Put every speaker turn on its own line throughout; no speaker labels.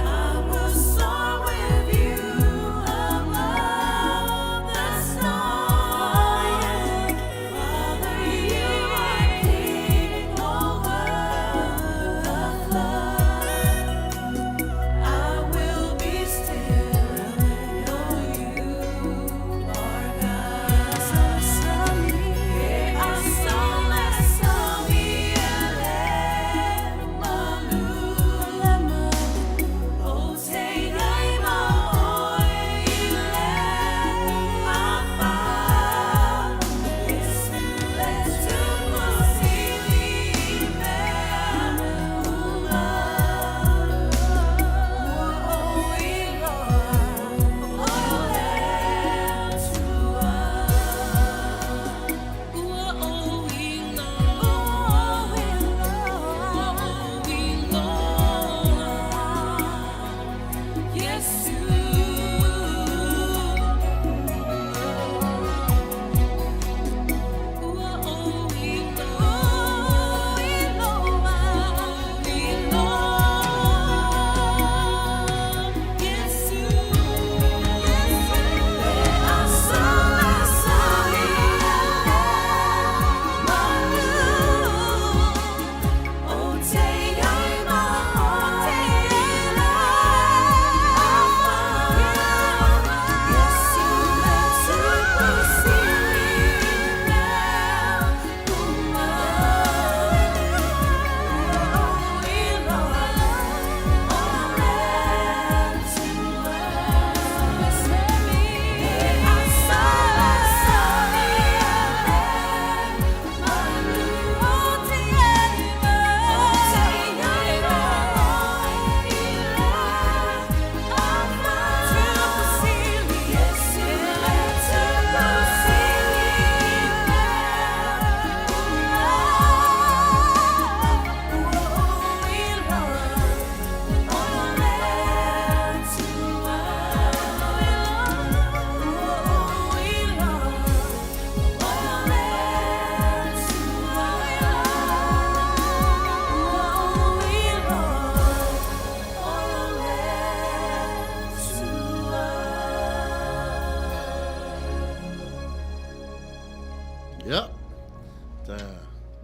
I will soar with you.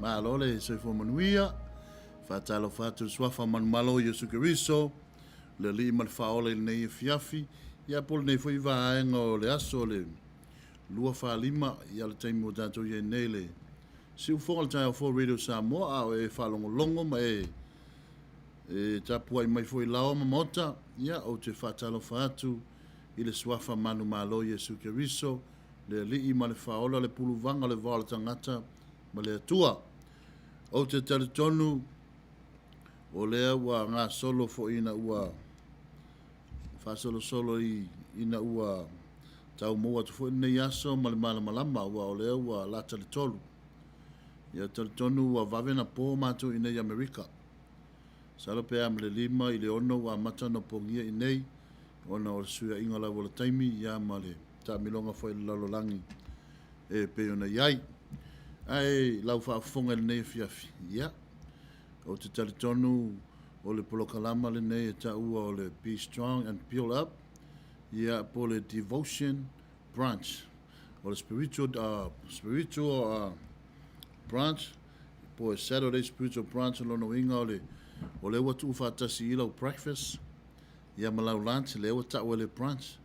Malo le soifua manuia. Faatalofa atu i le Suafa manumalo o Iesu Keriso, le Alii ma le Faaola i lenei afiafi, ia po o lenei foi vaega o le aso o le 2:45, ia le taimi ua tatou i ai nei i le siufofoga o le Taeao Fou Radio Samoa, a o e faalogologo ma e e tapuai mai foi i laoa ma maota, ia ou te faatalofa atu i le Suafa manumalo o Iesu Keriso, le Alii ma le Faaola, le puluvaga o le vao o le tagata ma le Atua. Ou te talitonu o lea ua gasolo foi ina ua faasolosolo ina ua tau maua atu foi lenei aso ma le malamalama, aua o lea ua lata i le 3. Ia talitonu ua vave ona po matou i inei i Amerika. Masalo pe a ma le 5 i le 6 ua amata ona pogia i inei, ona o le fesuiaiga lava o le taimi ia ma le taamiloga foi a le lalolagi e pei ona i ai. Ae i lau faafofoga i lenei afiafi, ia, ou te talitonu o le polokalama lenei e taua o le Be Strong and Build Up, ia, po o le Devotion Branch, o le Spiritual, spiritual Branch, po o Saturday Spiritual Branch, o lona uiga o le, o lea ua tuufaatasi i lau breakfast, ia ma lau lunch, lea ua tau e le brunch.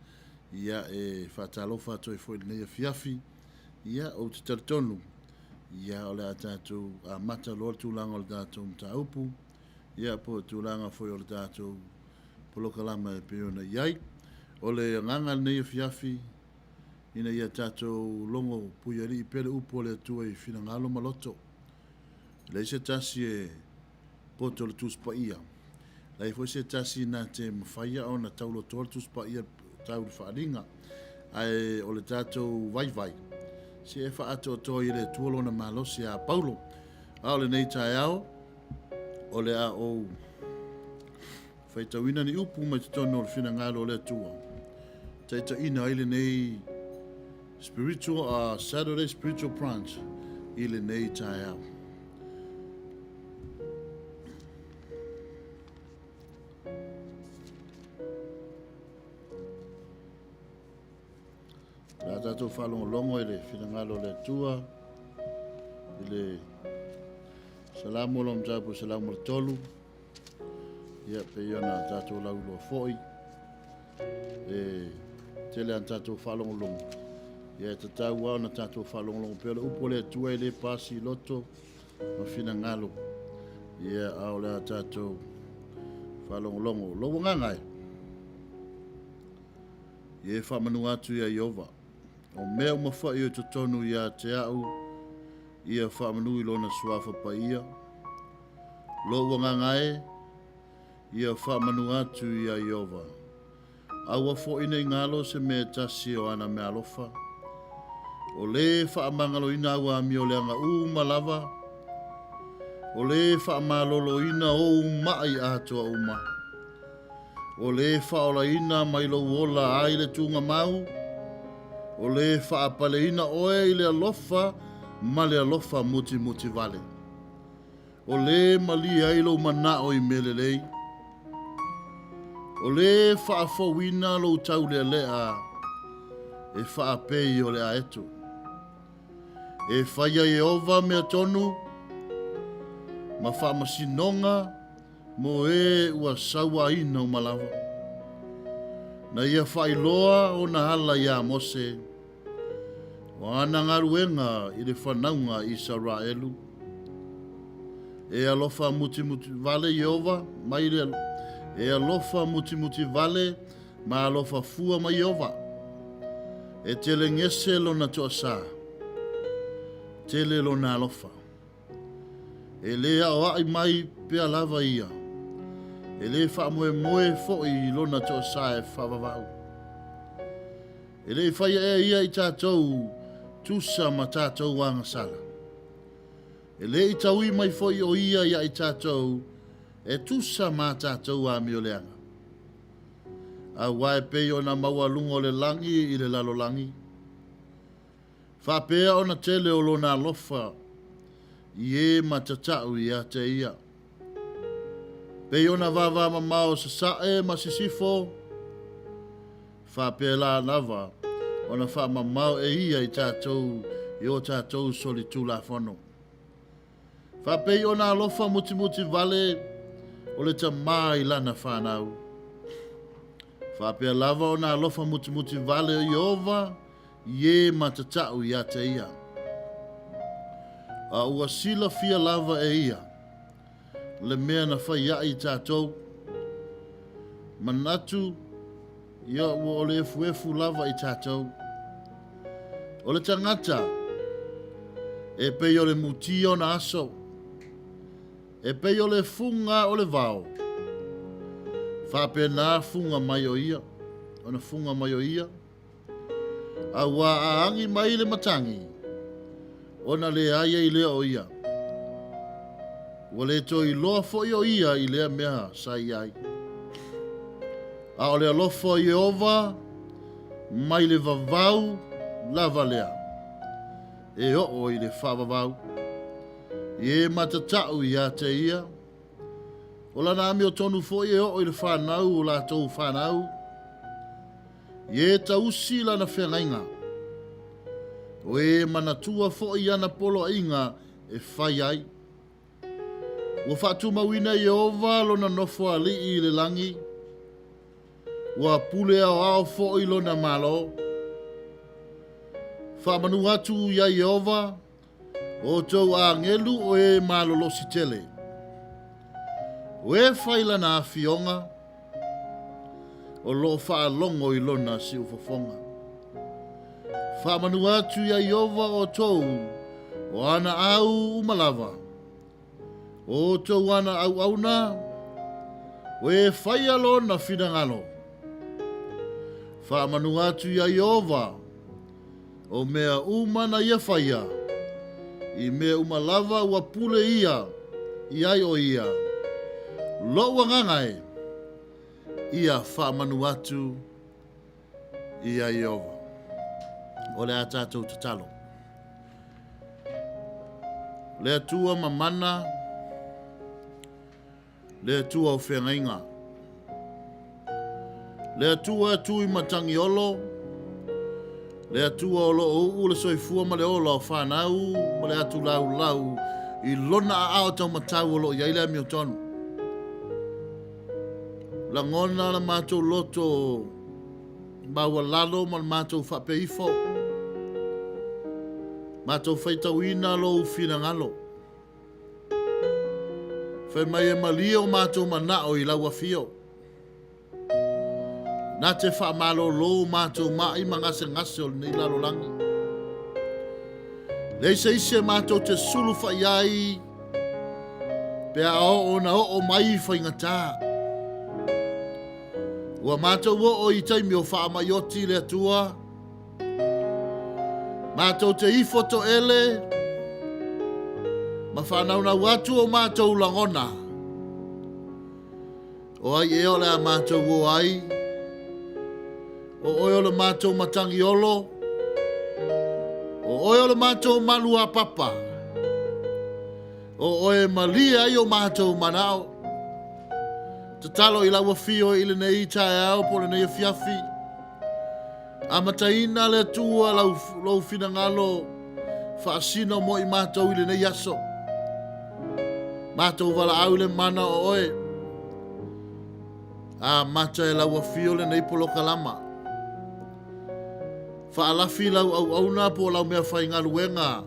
Ia, e faatalofa atu ai foi i lenei afiafi. Ia, ou te talitonu, ia, o le a tatou amata loa le tulaga o le tatou mataupu, ia, po o le tulaga foi o le tatou polokalama e pei ona i ai. O le agaga i lenei afiafi, ina ia tatou logo puialii pea le upu a le Atua i finagalo ma loto. E leai se tasi e poto i le Tusi Paia. Leai foi se tasi na te mafaia ona taulotoa le Tusi Paia tau le faaaliga. Ae o le tatou vaivai, se e faaatoatoa i le Atua lona malosi a Paulo. A o lenei taeao, o le a ou faitauina ni upu mai totonu o le finagalo o le Atua, taitaiina ai lenei spiritual, Saturday Spiritual Branch i lenei taeao. O le a tatou faalogologo i le finagalo o le Atua i le Salamo o lona mataupu 103, ia pei ona tatou lauiloa foi, e tele a tatou faalogologo, ia e tatau lava ona tatou faalogologo pea. O le upu a le Atua e le pasi i loto ma finagalo, ia a o le a tatou faalogologo. Lou agaga e, ia e faamanu atu ia Ieova, o mea uma foi o i totonu ia te au, ia faamanu i lona suafa paia. Lou agaga e, ia faamanu atu ia Ieova. Aua foi ne i galo se mea e tasi o ana meaalofa. O lē faamagaloina au amioleaga uma lava, o lē faamaloloina ou maʻi atoa uma, o lē faaolaina mai lou ola ai le tugamau, o lē faapaleina oe i le alofa ma le alofa mutimuti vale. O lē malie ai lou manao i mea lelei. O lē faafouina lou taulealea e faapei o le aeto. E faia Ieova mea tonu ma faamasinoga mo e ua sauaina uma lava. Na ia faailoa ona ala iā Mose. O ana galuega i le fanauga a Isaraelu. E alofa mutimuti vale Ieova mai le E alofa mutimuti vale ma alofa fua mai Ieova. E telegese lona toasā, tele lona alofa. E lē aoaʻi mai pea lava ia, e lē faamoemoe foi i lona toasā e faavavau. E le i faia ea ia i tatou tusa ma tatou agasala? E le i taui mai foi o ia ia i tatou e tusa ma tatou amioleaga. Aua e pei ona maualuga o le lagi i le lalolagi, faapea ona tele o lona alofa i e matatau ia te ia. Pei ona vavamamao sasae ma sisifo, faapela lava ona faamamao e ia i tatou i o tatou solitulafono. Faapei ona alofa mutimuti vale o le tamā i lana fanau. Faapea lava ona alofa mutimuti vale o Ieova i e matatau ia te ia. A ua silafia lava e ia le mea na fai ai i tatou. Manatu ia ua o le efuefu lava i tatou. O le tagata e pei o le mutia ona aso, e pei o le fuga o le vao, faapena fuga mai o ia, ona fuga mai o ia, Auā a agi mai le matagi, ona leai ai lea o ia. Ua le toe iloa foi o ia i lea mea sa i ai. A o le alofa o Ieova mai le vavau lava lea, e oo i le faavavau, i e matatau ia te ia, o lana amiotonu foi e oo i le fanau o latou fanau, I e tausi lana feagaiga, o e manatua foi ana poloaiga e fai ai. Ua faatumauina e Ieova lona nofoalii i le lagi, ua pule aoao foi lona Malo. Faamanu atu iā Ieova, O outou agelu o e malolosi tele, o e fai lana afioga, o lo o faalogo i lona siufofoga. Faamanu atu iā Ieova outou o ana au uma lava, o outou ana auauna, o e faia lona finagalo. Faamanu atu iā Ieova, O mea uma na ia faia, i mea uma lava ua pule ia i ai o ia, lou agaga e, ia faamanu atu ia Ieova. O le a tatou tatalo. Le Atua mamana, Le Atua o feagaiga. Le Atua tu i Matagiolo, le Atua o lo o uu le soifua ma le ola o fanau ma le atu laulau i lona aao taumatau o lo o i ai le amiotonu. Lagona la matou loto maualalo ma le matou faapea ifo, matou faitauina lou finagalo. Fai mai e malie o matou manao i lau afio. Na te faamalolo matou mai ma gasegase o lenei lalolagi. Leai se isi e matou te sulu fai ai pe a oo ona oo mai faigata. Ua matou oo i taimi o faamai oti le Atua, Matou te ifo toele ma faanaunau atu o matou lagona. O ai ea o le a matou o ai? O oe o le matou matagi olo. O oe o le matou malu a papa. O oe e malie ai o matou manao. Tatalo i lau afio i lenei taeao po o lenei afiafi. Amataina le Atua lau, lou finagalo faasino mo i matou i lenei aso. Matou valaau i le mana o oe. Amata e lau afio lenei polokalama. Faalafi lau auauna po o lau mea faigaluega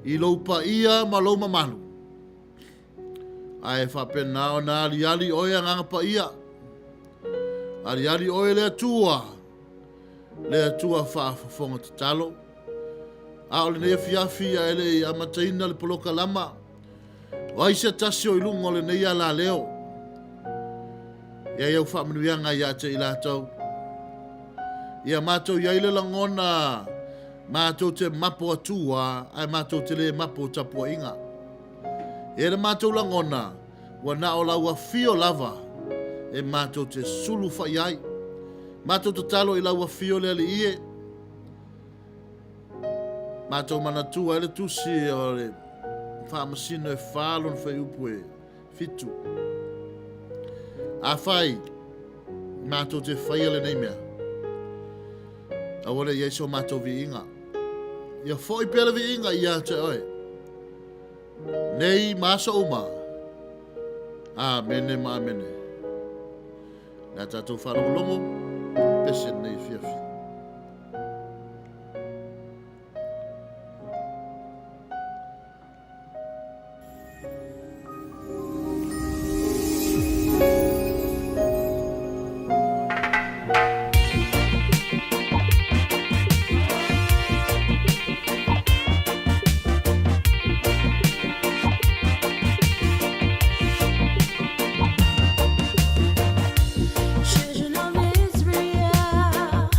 i lou paia ma lou mamalu. Ae faapena ona aliali oe Agaga Paia. Aliali oe le Atua, le Atua faafofoga tatalo. A o lenei afiafi ae le i amataina le polokalama, o ai se tasi o i luga o lenei alaleo, ia i au faamanuiaga ia te i latou. Ia matou i ai le lagona matou te mapo atua ae matou te le mapo tapuaiga. E le matou lagona, ua na o lau afio lava e matou te sulu fai ai. Matou tatalo i lau afio le Alii e. Matou manatua ai le tusi o le faamasino e fa lona fuaiupu e fitu. Afai matou te faia lenei mea, aua le i ai so matou viiga. Ia foi pea le viiga ia te oe. Nei ma aso uma. Amene ma amene. Le a tatou faalogologo pese lenei afiafi.
Children of Israel.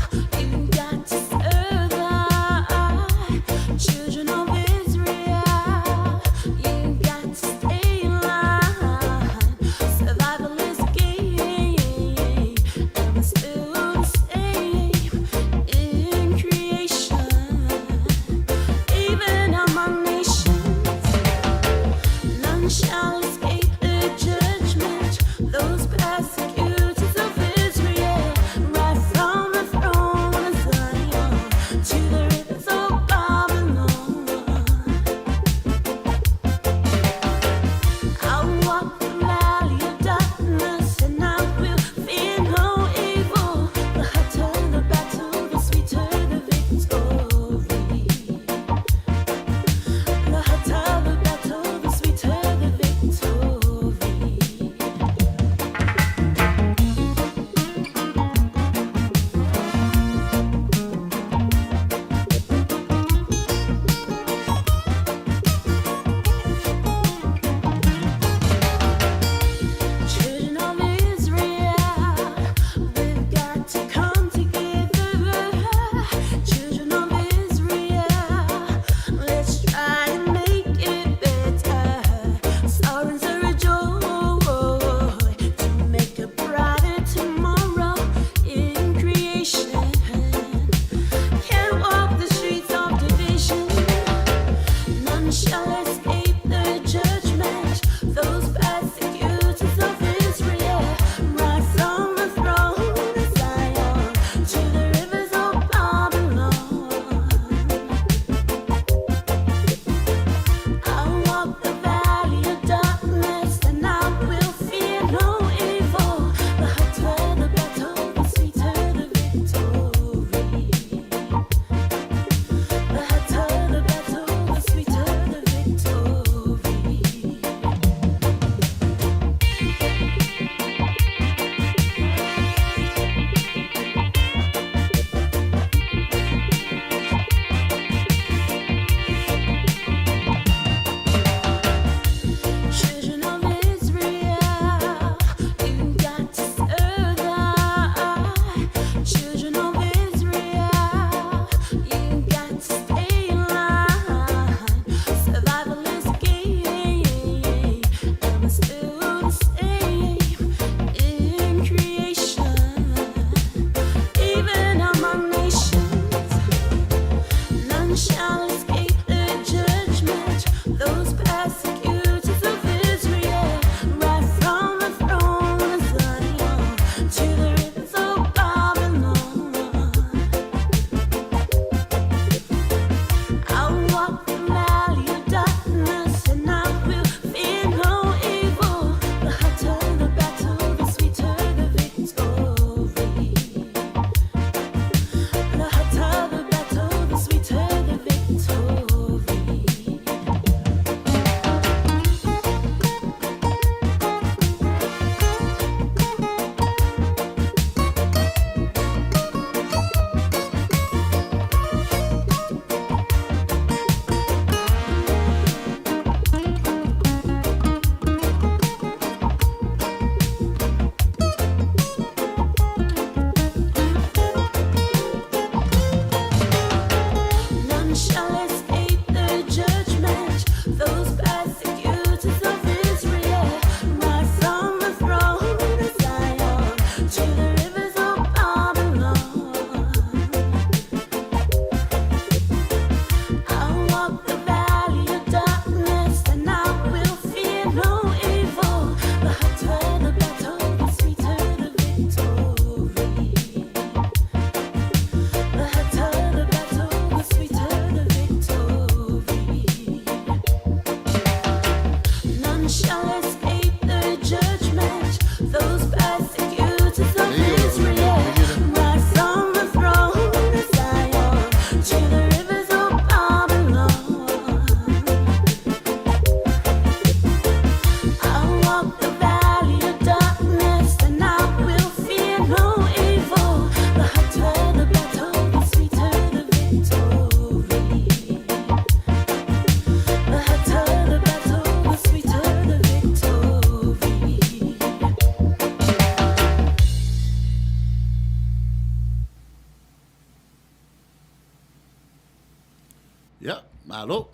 Malo.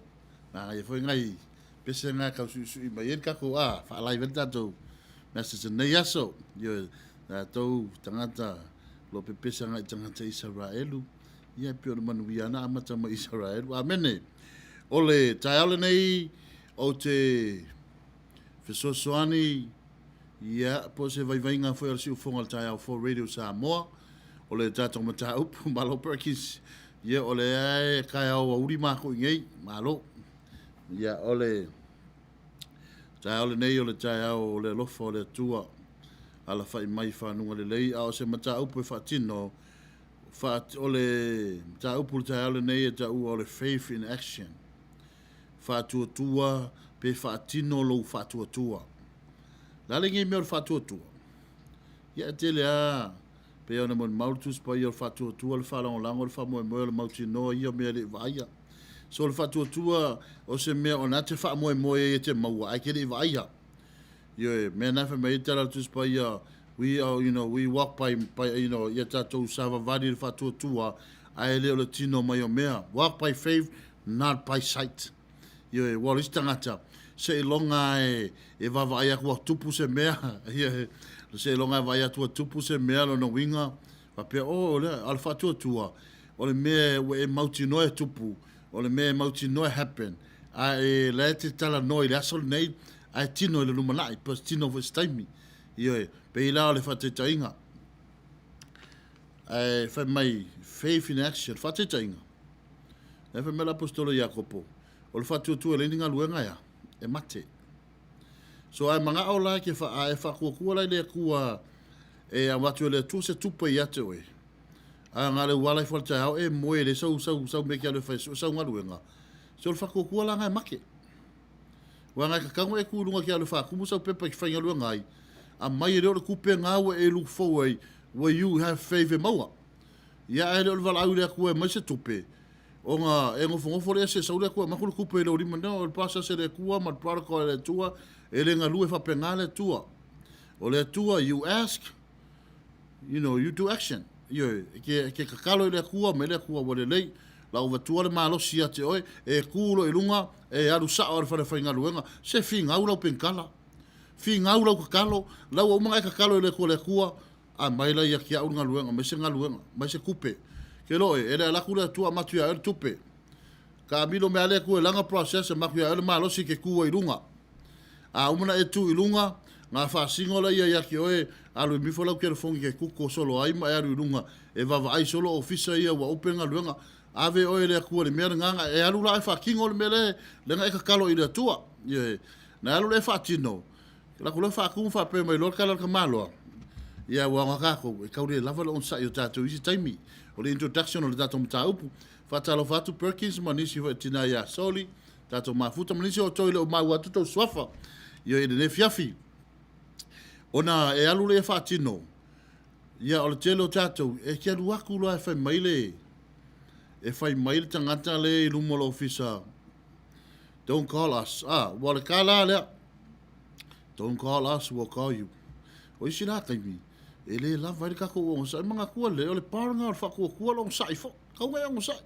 Manaia foi nai pese na tau suisui mai ai le tatou a faa-live ai le tatou message i lenei aso. Ioe, tatou tagata o lo o pepese agai i tagata Isaraelu, ia e pei o le manuia na amata mai Isaraelu. Amene. O le taeao lenei ou te fesoasoani ia po o se vaivaiga foi o le siufofoga o le taeao fou Radio Samoa o le tatou mataupu malo Perkins ia o lea e taeao auli matou i nei malo ia o le taeao lenei o le taeao o le alofa o le Atua alafai mai fanuga lelei a o se mataupu e faatino fa, o le mataupu o le taeao lenei e taua o le faith in action faatuatua pe faatino lou faatuatua. O le a lenei mea o le faatuatua? Ia e tele lava, pei ona molimau le Tusi Paia o le faatuatua, le faalagolago, le faamoemoe, o le mautinoa ia o mea e le i vaaia. So o le faatuatua o se mea o lena e te faamoemoe ai e te maua ae te le i vaaia. Ioe, mea na fai mai ai le tala a le Tusi Paia, we are, you know, we walk by, by you know, ia tatou savavali i le faatuatua, ae le o le tino mai o mea. Walk by faith, not by sight. Ioe, ua o le isi tagata, seiloga e, e vaavaai atu ua tupu se mea, ioe, seiloga e vaai atu ua tupu se mea, lona uiga, faapea, oh, o lea, a o le faatuatua, o le mea ua e mautinoa e tupu, o le mea e mautinoa e happen, a e, la e te talanoa i le aso lenei, ae tino i le lumanai, pe tino foi i se taimi. Ioe, pei la o le faataitaiga, ae fai mai, faith in action, faataitaiga. Ae fai mai le Aposetolo Iakopo, o le faatuatua e leai ni galuega e a? E mate. So a e manao la e ke fa, a e faatuatua la i le Atua e avatu e le Atua se tupe ia te oe, a na o le uala ifo le taeao e moe e leai sau, sau, sau mea e te alu e fai e sue sau galuega, so o le faatuatua la na e mate. Aua na e tatau ona e tu i luga e te alu e faatumu sau pepa e te faigaluega ai, aumai e le o le tupe na ua e look forward ai, where you have faith e maua. Ia ae le o le valaau i le Atua e aumai se tupe, ona e nofonofo lea se sau le Atua e avatu le tupe i lou lima. No, o le process e le Atua ma le protocol e le Atua, e le galue faapena le Atua. O le Atua, you ask, you know, you do action. Ioe, e ke, e ke tatalo i le Atua, mai le Atua ua lelei, la ua avatua le malosi ia te oe, e tu loa i luga, e alu sao i le fale faigaluega, se finau lau penkala, finau lau tatalo, la ua uma ona e tatalo i le Atua, le Atua, Aumai la ia te au le galuega, aumai se galuega, aumai se tupe. Ke loe, e le alu atu le Atua amatu ia oe le tupe. Taamilo mea a le Atua e laga process amatu ia oe le malosi e te tu ai i luga. A uma na e tu i luga, na faasino laia ia te oe, alu e mifo lau telefoni te kuko solo ai ma e alu i luga e vaavaai solo ofisa ia ua open galuega. Ave oe e le Atua i le mea lena na e alu la e faatino le mea lea na e tatalo i le Atua. Ioe. Na e alu la e faatino, Laku loa faatumu faapea mai loa le tala a le tamaloa, ia aua ona tatou, e tau le lava le onosai o tatou i isi taimi. O le introduction o le tatou mataupu. Faatalofa atu Perkins ma nisi foi o tina ia Soli, tatou mafuta ma nisi o outou e le o maua atu tou suafa ia i lenei afiafi. Ona e alu lea faatino, ia o le tele o tatou, e te alu atu loa e fai mai le, e fai mai le tagata lea i luma o le ofisa, don't call us. Ah, ua o le tala lea. Don't call us, we'll call you. O isi la taimi, e le lava ai le tatou ogasai. Manatua lelei, o le pa lena o le faatuatua le ogasai foi. Tau na e ogasai.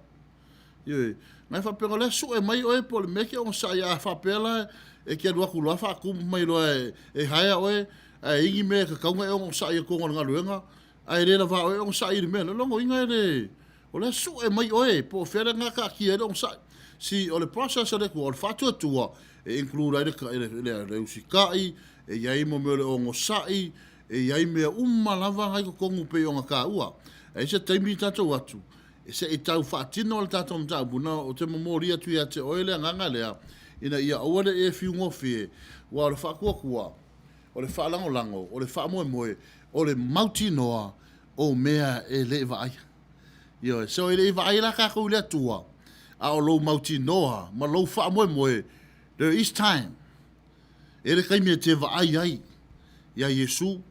Ioe, na e faapea o lea sue mai oe po o le mea e te ogasai a faapea la e te alu atu loa faatumu mai loa e, e hire oe, ae i ni mea e tatau ona e ogasai i totonu o le galuega, ae le lava oe e ogasai i le mea lea. Lona uiga e le, O lea sue mai oe po o fea le gataatia ai le onosai. Si o le process a le Atua, o le faatuatua e include ai le, le, le, le usitai, e i ai mo mea o le onosai, e i ai mea uma lava ngai totonu pei ona taua. E i se taimi tatou atu, e se i tau faatino le tatou mataupu, na o te momoli atu ia te oe le agaga lea, ina ia aua le e fiu gofie, aua o le faatuatua, o le faalagolago, o le faamoemoe, o le mautinoa o mea e le vaaia. Ioe, so e le i vaai la tatou i le Atua, a o lou mautinoa ma lou faamoemoe, there is time. E le taimi e te vaai ai iā Iesu,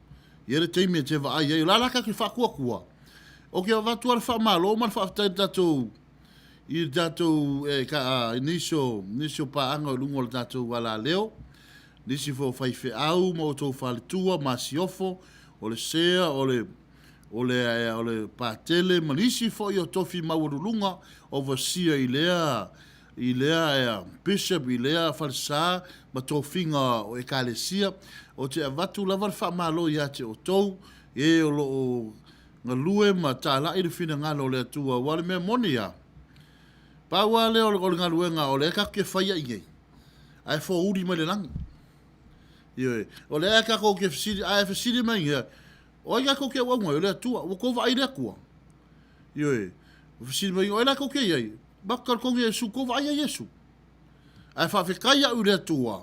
e le taimi e te vaai ai. O le a la tatou faatuatua? O ke avatu a le faamalo ma le faafetai i le tatou i le tatou e, ka, a, nisi o nisi o paaga o luga o le tatou alaleo, nisi foi o faifeau ma outou faletua ma asiofo, o le sea, o le o le, o le Patele ma nisi foi o tofi maualuluga overseer i lea i lea bishop, i lea falesa ma tofiga o Ekalesia. Ou te avatu lava le faamalo ia te outou, e o lo o galue ma talai le finagalo o le Atua, aua o le mea moni lava, pau lava lea o le galuega o lea tatou te faia i inei, ae fouli mai le lagi. Ioe. O lea tatou te fesili, a e fesili mai i o ai tatou te auauna ai? O le Atua. Ua tou vaai i le Atua? Ioe. Ua fesili mai, o ai la tou te i ai? Matou talitonu ia Iesu, tou vaai ia Iesu. Ae faafetai au i le Atua,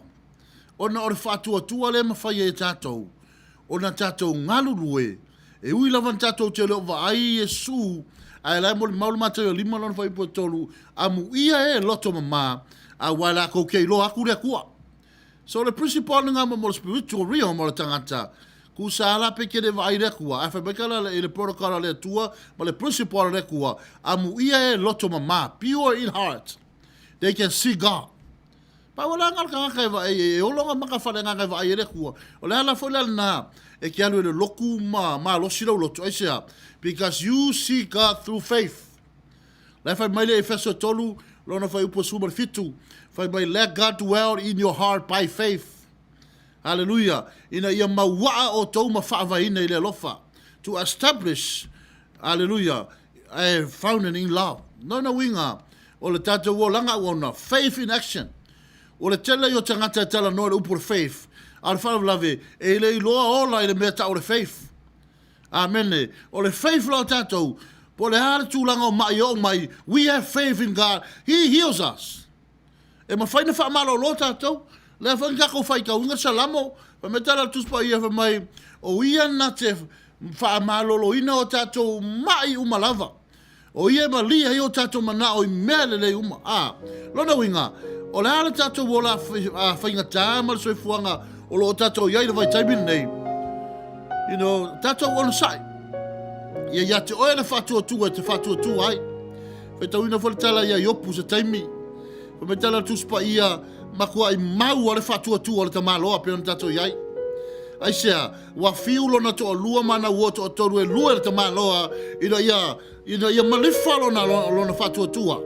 ona o le faatuatua lea e mafai ai e tatou ona tatou galulue, e ui lava ina tatou te le o vaai i Iesu, ae la e molimau le Mataio 5 lona fuaiupu e 3, Amuia e loto mama, aua latou te iloa atu le Atua. So o le principle lena mo le spiritual realm o le tagata, tusa lava la pe te le vaai i le Atua, ae fai mai tala i le protocol a le Atua ma le principle a le Atua, amuia e loto mama, pure in heart, they can see God. Pau la lena o le tagata e vaai, e ola ona maka faaleagaga e vaai ai le Atua. O le ala foi la lena e te alu i le lotu ma malosi lou loto, aisea? Because you see God through faith. La e fai mai le Efeso 3, lona fuaiupu e 17, fai mai, Let God dwell in your heart by faith. Hallelujah. Ina ia mauaa outou ma faavaeina i le alofa. To establish, hallelujah, a founded in love. Lona uiga, o le tatou olaga auauna, faith in action. O le tele ia o tagata e talanoa i le upu o le faith, a o le faalavelave, e le iloa ola i le mea tau o le faith. Amene. O le faith la o tatou, po o le a le tulaga o ma'i e oo mai, we have faith in God, He heals us. E mafai ona faamalolo tatou. O lea foi na tatou faitauina le Salamo, fai mai tala a le Tusi Paia, fai mai, o ia na te faamaloloina o tatou ma'i uma lava. O ia e malie ai o tatou manao i mea lelei uma. A, lona uiga, o le a le tatou ola faigata ma le soifuaga o lo o tatou i ai i le vaitaimi lenei, you know, tatou onosai. Ia ia te oe le faatuatua e te faatuatua ai. Faitauina foi le tala ia Iopu se taimi. Fai mai tala le Tusi Paia, matuai mau a le faatuatua o le tamaloa pei ona tatou i ai. Aisea, ua fiu lona toalua ma ana uo toatolu e lua i le tamaloa ina ia, ina ia malifa lona, lona faatuatua.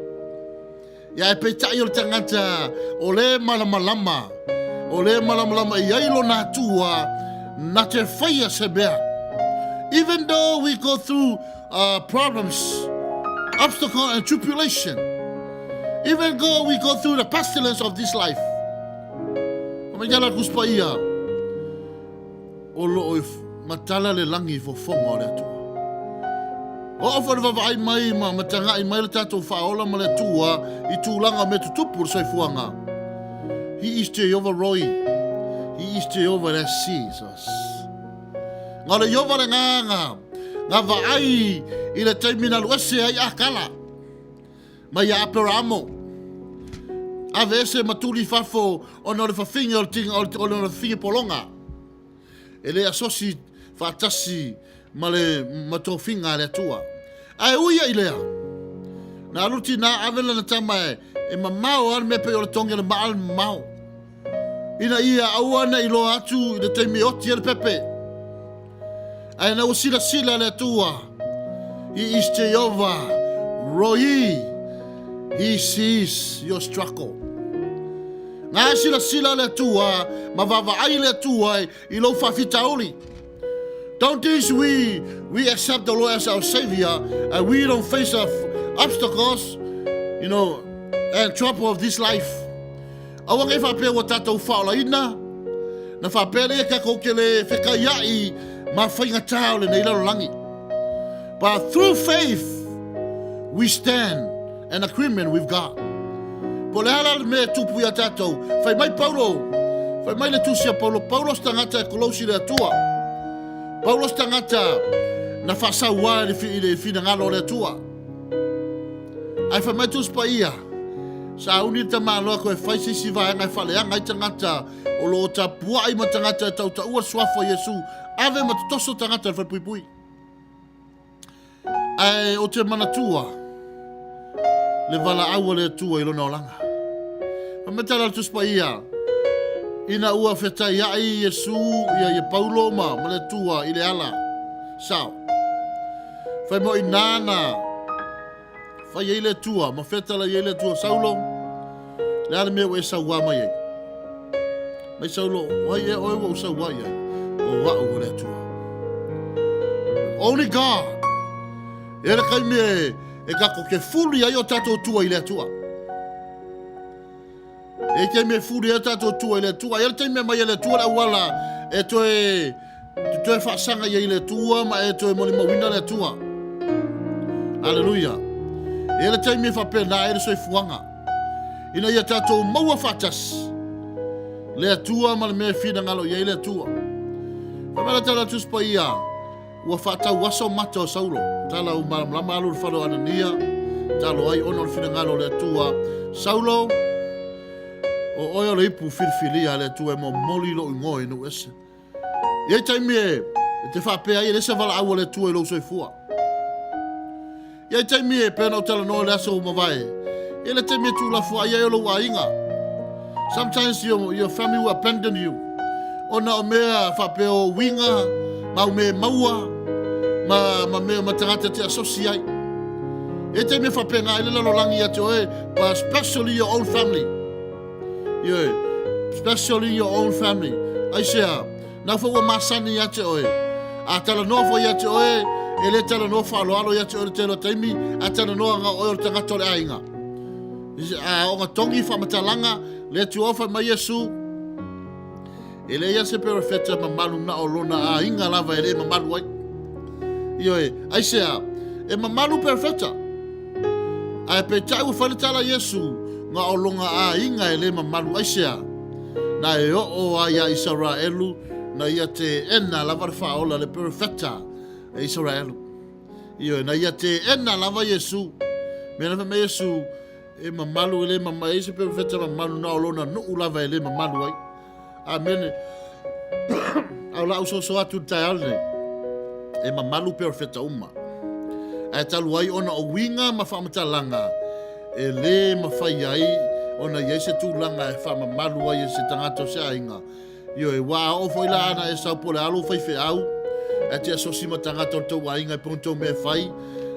Ia ae peitai o le tagata o le malamalama, o le malamalama i ai lona Atua, na te faia se mea. Even though we go through problems, obstacle and tribulation, even though we go through the pestilence of this life, Ka mai tala Tusi Paia, o lo o matala le lagi i fofoga o le Atua. Oo foi le vaavaai mai ma mataga'i mai le tatou faaola ma le Atua i tulaga o mea tutupu o le soifuaga. He is Jehovah Roi. He is Jehovah that sees us. Nga o le Iova le ngāngā, ngā vaai i le taimi na alu ese ai Akala mai ia Aperamo. Ave ese ma tuli i fafo ona o le fafine o le tinga, o le, o le fafine pologa. E le asosi faatasi ma le ma tofiga a le Atua. Ae ui ia i lea, na alu tinā ave lana tama e, e mamao lava le mea pei o le togi o le maa le mamao. Ina ia aua ne i loa atu i le taimi e oti ai le pepe. Ae na ua silasila le Atua, He is Jehovah Roi. He sees your struggle. Nga silasila le Atua ma vaavaai le Atua i lou faafitauli. Don't think we, we accept the Lord as our Savior and we don't face obstacles, you know, and trouble of this life. Aua nei faapea ua tatou faaolaina, na faapea lea tatou te le fekaia'i ma faigatā o lenei lalolagi. But through faith, we stand in agreement with God. Po o le a la le mea e tupu iā tatou, fai mai Paulo, fai mai le tusi a Paulo, Paulo se tagata e kolosi i le Atua. Paulo se tagata na faasauā i le finagalo o le Atua. Ae fai mai Tusi Paia, sauni le tamaloa koe fai se isi vaega e faaleaga ai tagata o lo o tapuai ma tagata e tautaua le suafa o Iesu, ave ma totoso tagata i le falepuipui. Ae o te manatua le valaau a le Atua i lona olaga. Fai mai tala a le Tusi Paia, ina ua fetaiai Iesu ia, ia Paulo ma, ma le Atua i le ala sao. Fai mai o i nā na fai ai le Atua ma fetalai ai le Atua Saulo. Le a le mea ua e sauā mai ai? Mai Saulo, o ai ea oe ua ou sauā i ai? O a'u o le Atua. Only God. E le kaimi e, e kako ke fuli ai o tātou tua i le Atua. E taimi e fuli ai tātou tua i le Atua. E le taimi e mai e le Atua le auala e toe, te toe faasaga i ai le Atua ma e toe molimauina le Atua. Aleluia. E le taimi e faapena ai le soifuaga. Ina ia tātou maua faatasi le Atua ma le mea e finagalo i ai le Atua. Whamela tala Tusi Paia, Ua faatau aso mata o Saulo, tala u malamalama alu i le fale o Anania, talo ai ona o le finagalo o le Atua. Saulo, o oe o le ipu filifilia a le Atua e momoli i lou igoa i nuu ese. E i ai taimi e, e te faapea ai e leai se valaau a le Atua i lou soifua. E i ai taimi e pei ona ou talanoa i le aso ua mavae, e i ai le taimi e tuulafoai ai o lou aiga. Sometimes your, your family will abandon you. Ona o mea faapea o uiga, ma au mea e maua, ma, ma mea ma tagata te asosi ai. E i ai taimi e faapena ai le lalolagi ia te oe, but especially your own family. Ioe, especially your own family. Aisea, Nau foi ua masani ia te oe. A talanoa foi ia te oe, e le talanoa faaaloalo ia te oe le tele o taimi, a talanoa nga oe o le tagata o le aiga. A o nga tongi faamatalaga, le Atua fai mai Iesu, e leai lava se perofeta e mamalu na o lona aiga lava e le mamalu ai. Ioe, aisea, e mamalu perofeta. Ae peitai ua fai le tala Iesu, nga o lona aiga e le mamalu aisea. Na e oo a ia Isaraelu, na ia teena lava le faaola le perofeta e Isaraelu. Ioe, na ia teena lava Iesu. Mea na fai mai Iesu, e mamalu e le mamalu, e se perofeta mamalu na o lona nuu lava e le mamalu ai. Amene. A o lau soso atu i le taeao lenei, e mamalu perofeta uma. Ae talu ai ona o uiga ma faamatalaga e lē mafai ai ona i ai se tulaga e faamamalu ai e se tagata o se aiga. Ioe, ua a oo foi la ana e sau po o le a lou faifeau, ae te asosi ma tagata o le tou aiga e pei ona tou mea e fai,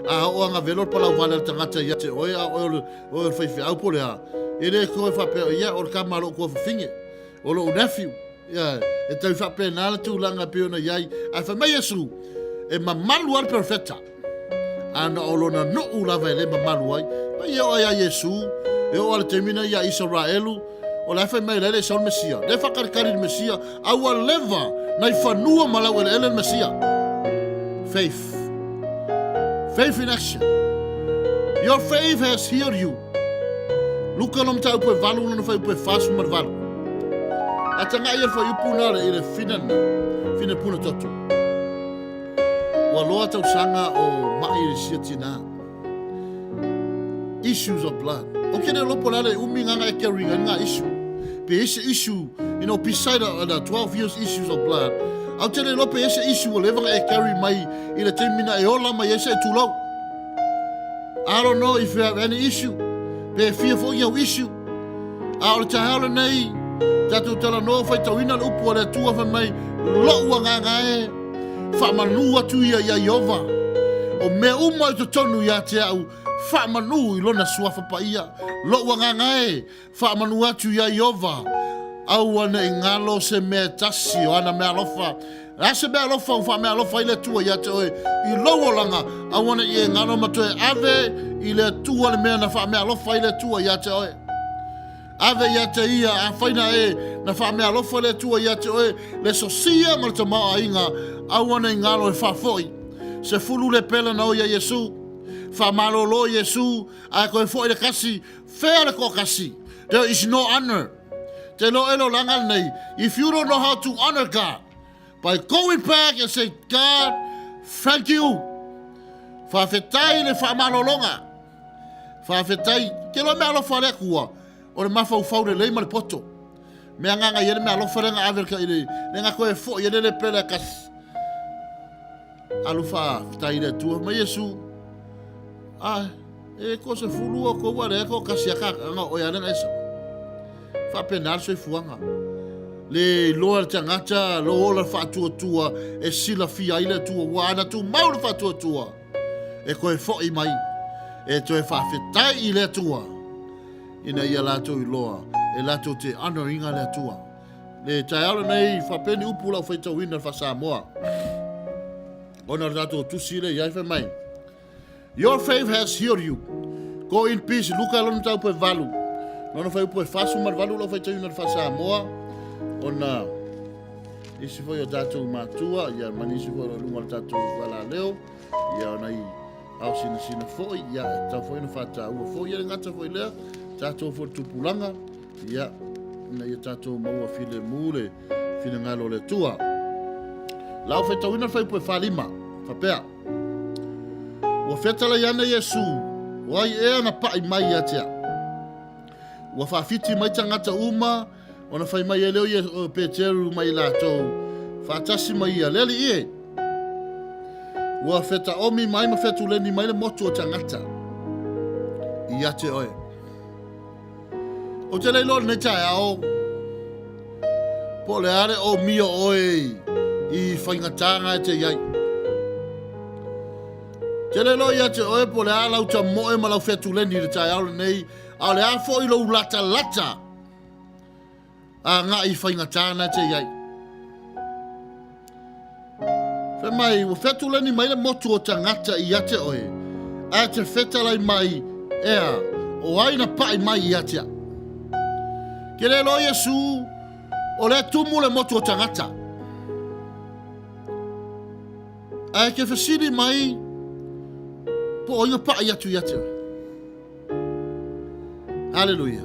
a oo agavelo le palauvale a le tagata ia te oe, a o oe o le, oe o le faifeau po o le a, e le toe faapea, ia, o le tama a lou tuafafine, o lou nephew. Ia, e tau faapena le tulaga e pei ona i ai. Ae fai mai Iesu, e mamalu lava le perofeta, a na o lona nuu lava e le mamalu ai. Mai e oo ai ia Iesu, e oo lava i le taimi na ia Isaraelu, o la e fai mai la e le i sau le Mesia. Le faakalikali le Mesia, a ua leva na i fanua ma laueleele le Mesia. Faith. Faith in action. Your faith has healed you. Luka lona mataupu e valu lona fuaiupu e 48. A tagai ia le fuaiupu na i le fina na, fina puna toto. Ua loa tausaga o mai i le sia tina. Issues of blood. O ke le lopo le ale umi nganga e carry ngā issue. Pe ese issue, you know, beside the 12 years issues of blood, au te le lope ese issue o leva e carry mai i le taimi na e ola mai ese e tulau. I don't know if you have any issue, pe fia foi au issue. A o le taeao lenei, tatou talanoa faitauina le upu a le Atua fai mai, lou agaga e, faamanu atu ia ia Iova. O mea uma i totonu ia te au, faamanu i lona suafa paia. Lou agaga e, Faamanu atu iā Ieova, aua ne i galo se mea e tasi o ana meaalofa. O le a se meaalofa ua faameaalofa ai le Atua ia te oe i lou olaga, aua ne i e galo ma toe ave i le Atua le mea na faameaalofa ai le Atua ia te oe. Ave ia te ia, afai na e na faameaalofa le Atua ia te oe, le sosia ma le tamaoaiga, aua ne i galo e faafoi. 10 lepela na o ia Iesu. Faamalolo Iesu, ae toe foi le kasi, Fea le toatasi. There is no honor. Te lo e lo langa lenei. If you don't know how to honor God by going back and say, God, thank you. Faafetai le faamalologa. Faafetai. Te lo mea alofa le Atua, o le mafaufau lelei ma le poto. Mea nganga i ele mea alofa le nga ave le le le nga koe fo i ele le pele kasi. Alu faafetai i le Atua mai Iesu. A, e ko se fulu o kou a lea ko kasi a ka anga o ia lenga esa. Faapena le soifuaga. Le iloa le tagata, lo ola le faatuatua e silafia ai le Atua, ua ana tumau le faatuatua e toe foi mai, e toe faafetai i le Atua. Ina ia latou iloa e latou te honour ina le Atua. Le taeao lenei faapea ni upu lau faitauina le faa-Samoa. Ona o le tatou tusi lea i ai fai mai. Your faith has healed you. Go in peace. Luka lona mataupu e valu. Lona fuaiupu e 48 lau faitauina le faa-Samoa. Ona isi foi o tatou matua, ia ma nisi foi o lo luga o le tatou valaleo, ia ona i ao sinasina foi, ia e tatau foi ona faataua foi, ia le gata foi lea, tatou foi le tupulaga, ia, ina ia tatou maua filemu le finagalo o le Atua. Lau faitauina le fuaiupu e 45, faapea, Ua fetalai ane Iesu, o ai ea na pa'i mai ia te au? Ua faafiti mai tagata uma, ona fai mai ai lea o Peteru mai latou, faatasi ma ia, le Alii e! Ua fetaomi mai ma fetuleni mai le motu o tagata ia te oe. Ou te le iloa lenei taeao po o le a le omia o oe i faigataga e te i ai. Te le iloa ia te oe po o le a lau tamoe ma lau fetuleni i le taeao lenei, a o le a foi lou latalata agai i faigata na te i ai. Fai mai, ua fetuleni mai le motu o tagata ia te oe, ae te fetalai mai, ea, o ai na pa'i mai ia te au? Ke le loa Iesu, o lea tumu le motu o tagata. Ae ke fesili mai, po o ai na pa'i atu ia te oe? Haleluia.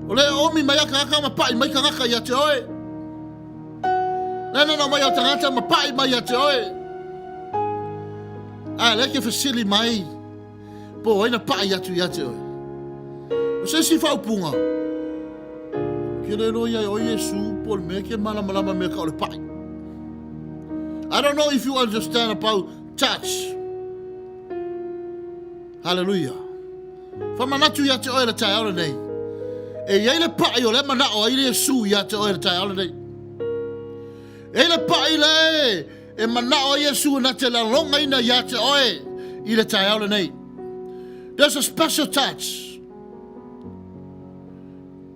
O le omi mai a tagata ma pa'i mai tagata ia te oe. Le nanao mai a tagata ma pa'i mai ia te oe. A le ke fesili mai po o ai na pa'i atu ia te oe. O se isi faaupuga, ke le loa ia e oe Iesu po o le mea ke malamalama mea ka o le pa'i. I don't know if you understand about touch. Haleluia. Famanatu ia te oe le taeao lenei. E i ai le pa'i o lea mana'o ai Iesu ia te oe le taeao lenei. E i ai le pa'i le e mana'o ai Iesu na te lalogaina ia te oe i le taeao lenei. There's a special touch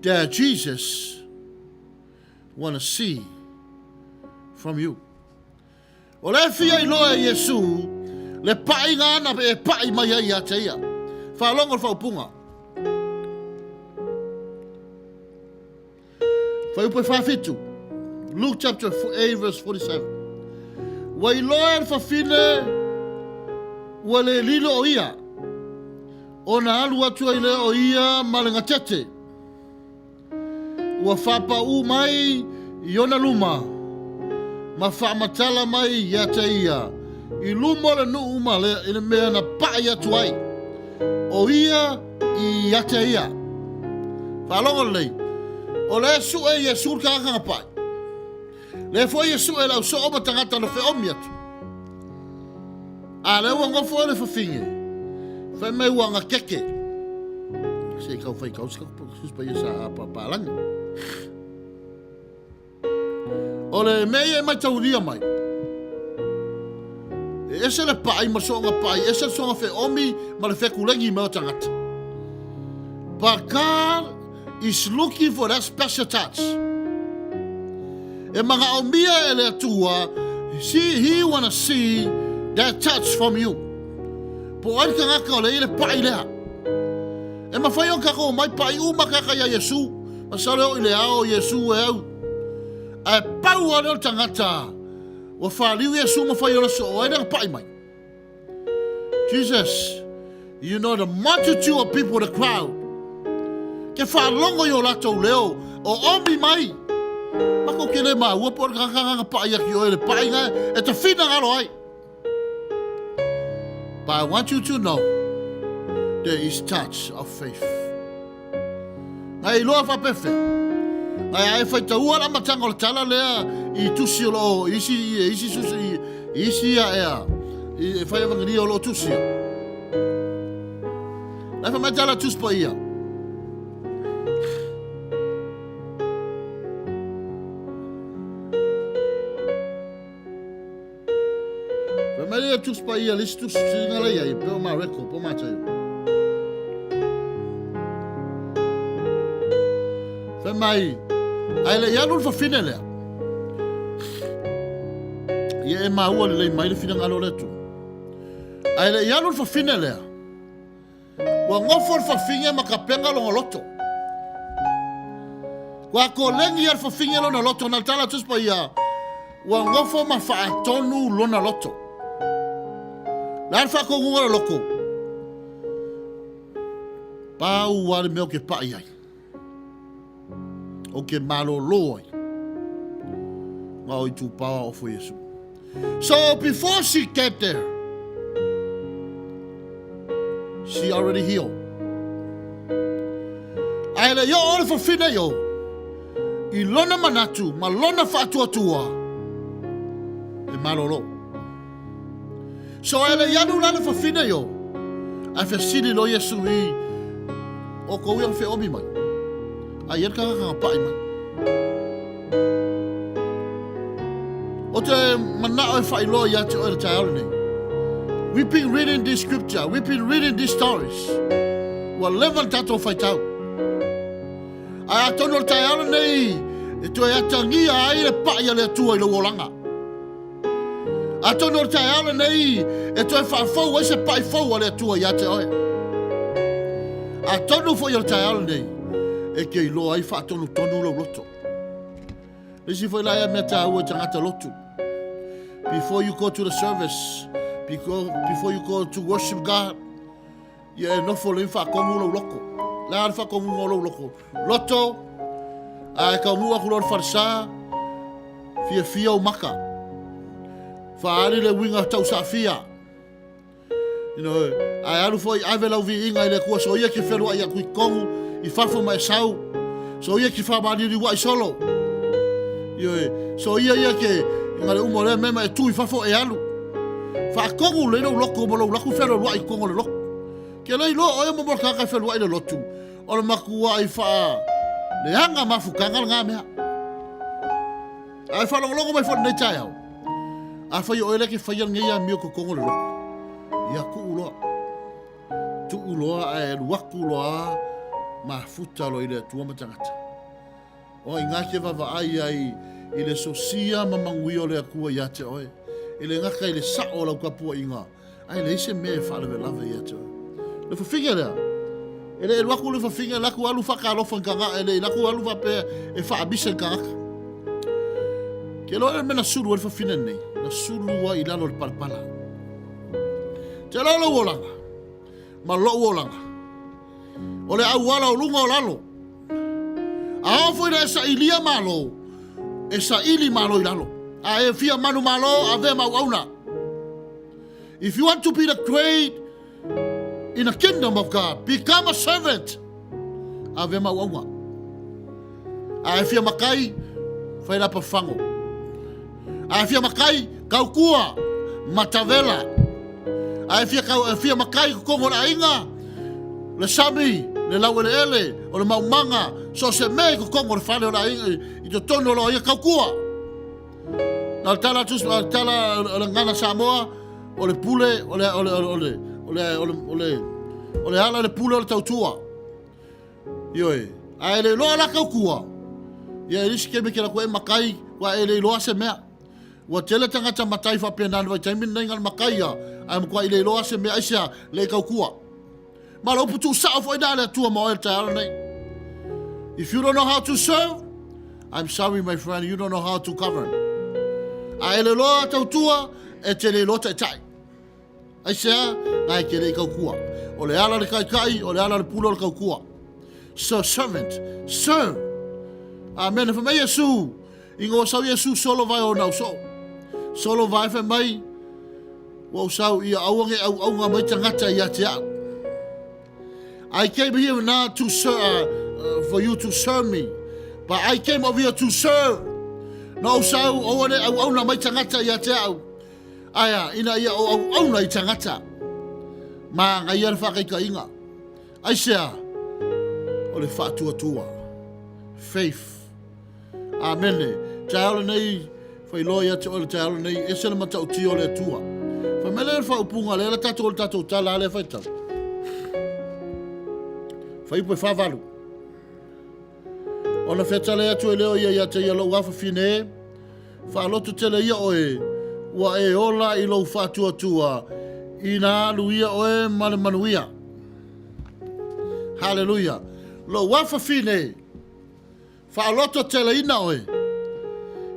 that Jesus wanna see from you. O lea e fia iloa e Iesu le paʻiga ana e paʻi mai ai ia te ia. Faalogo le faaupuga. Fuaiupu e 47. Luke chapter 8 verse 47. Ua iloa e le fafine ua le lilo o ia, ona alu atu ai lea o ia ma le gatete. Ua faapaū mai i ona luma ma faamatala mai ia te ia i luma o le nuu ma le, i le mea na paʻi atu ai o ia ia te ia. Faalogo lelei, o lea e suʻe Iesu le tagata na paʻi. Lea foi e suʻe le au soo ma tagata na feomi atu. A lea ua nofo ai le fafine, fai mai ua gatete. Se i kau fai kau se kau pa ia sa papalagi. O le mea ia e maitaulia mai, e ese le paʻi ma le soonga paʻi, ese le soonga feomi ma le fekulegi mai o tagata. But God is looking for that special touch. E manaomia e le Atua, see, he wanna see that touch from you. Po o ai le tagata o le i le paʻi lea. E mafai ona tatou omai paʻi uma tagata ia Iesu. Masalo e oo i le ao Iesu e au. Ae pau lava lea o le tagata ua faliu Iesu ma fai ola soo ai lea na paʻi mai. Jesus, you know the multitude of people, the crowd. Ke faalogo i o latou leo, o omi mai. Mako ke le maua po o le kakakaka paʻi aki oe le paʻiga e te finagalo ai. But I want you to know there is touch of faith. Na e iloa faapefea. Na e ae faitaua le amataga o le tala lea i tusi o loo isi isi susi isi ia ea i fai evangelia o loo tusia. Na e whamai tala tusi pa ia. Fai mai le tusi pa ia le isi tusi tusiga la ia i pe o Mareko, po o Mataio. mai, ae le i alu le fafine lea. Ia e maua lelei mai le finagalo o le Atua. Ae le i alu le fafine lea, ua nofo le fafine ma tapena lona loto. Ua kolegi ia le fafine lona loto, na le tala Tusi Paia, ua nofo ma faatonu lona loto. Le a le faatonuga o le loto? Pau lava le mea ou te pai ai, ou te malolo ai, na o itupa o ofo Iesu. So before she get there, she already healed. Ae le i oo le fafine i o, i lona manatu ma lona faatuatua, e malolo. So e le i alu la le fafine i o, ae fesili loa Iesu i o kou ia na feomi mai. A i ai le tagata na paʻi mai. O te manao e faailoa ia te oe le taeao lenei. We've been reading this scripture, we've been reading these stories. Ua leva le tatou faitau. Ae atonu o le taeao lenei e toe atagia ai le paʻi a le Atua i lou olaga. Atonu o le taeao lenei e toe faafou ai se paʻi fou a le Atua ia te oe. Atonu foi o le taeao lenei e te iloa ai faatonutonu lou loto. Le isi foi la ia mea taua i tagata lotu. Before you go to the service, before you go to worship God, Ia e nofo lei faatomu lou loto. Le a le faatomuga o lou loto? Loto, a e taunuu atu loa i le falesa, fiafia ou maka. Faaali le uiga tau saafia. You know, ae alu foi ave lau viiga i le Atua, soia ke feluai atu i totonu, i fafo ma e sau. Soia ke faamaliliuai solo. Ioe, soia ia ke nga le uma o lea mea ma e tu i fafo e alu. Faatonu lelei lou loto ma lou laku fealualuai i totonu o le lotu. Ke le iloa oe mo mo le tagata e fealuai i le lotu, o le matuai faa leaga mafutaga lena mea. Ae faalogologo mai foi i lenei taeao, afai o oe lea e te faia lenei amio i totonu o le lotu, ia tuu loa. Tuu loa ae alu atu loa mafuta loa i le Atua ma tagata. O ai na te vaavaai ai i le sosia ma manuia o le Atua ia te oe, e le gata i le sao o lau tapuaiga, ae leai se mea e faalavelave ia te oe. Le fafine lea, e le alu atu le fafine alu atu alu faatalofa i tagata, e le alu atu alu faapea e faamisa i tagata. Ke loa le mea na sulu ai le fafine nei, na sulu ai i lalo o le palapala. Te loa lou olaga, ma lou olaga. O le auala o luga o lalo. A oo foi ina e sailia malo, e saili malo i lalo. A e fia manumalo, avea ma auauna. If you want to be the great in the kingdom of God, become a servant. Avea ma auauna. A e fia matai, fai lapa fago. A e fia matai, tautua, matavela. A e fia, kau, e fia matai i totonu o le aiga, le sami, le laueleele, o le maumaga, so o se mea i totonu o le fale o le aiga, i totonu o le aiga, tautua. Na o le tala, o le tala o le gagana Samoa, o le pule, o le, o le, o le, o le, o le, o le, o le ala o le pule o le tautua. Ioe, a e le iloa la tautua, ia e le isi taimi e te alu atu ai e matai, aua e le iloa se mea. Ua tele tagata matai faapena i le vaitaimi lenei na o le matai lava, ae matuai le iloa se mea, aisea? Le i tautua. Ma o le upu tuusao foi lena a le Atua ma oe i le taeao lenei. If you don't know how to serve, I'm sorry my friend, you don't know how to govern. A e le iloa tautua, e te le iloa taitai. Aisea? Na e te le i tautua. O le ala o le taitai, o le ala o le pule o le tautua. So servant, serve. Amen. Fai mai Iesu, ina ua sau Iesu solo vae o ona ausoo. Solo vae fai mai, ua ou sau ia aua ne auauna mai tagata ia te au. I came here not to serve, for you to serve me, but I came over here to serve. Na ou sau, aua ne auauna mai tagata ia te au. Aea, ina ia o auauna i tagata. Manaia le faataitaiga. Aisea? O le faatuatua. Faith. Amene. Taeao lenei, failoa ia te oe le taeao lenei, ese le matautia o le Atua. Fai mai lea le faaupuga lea le tatou le tatou tala a lea faitau. Fuaiupu e 48. Ona fetalai atu ai lea o ia ia te ia lou afafine e, faaloto tele ia oe, ua e ola i lou faatuatua, ina alu ia oe ma le manuia. Haleluia. Lou afafine e, Faalototeleina oe,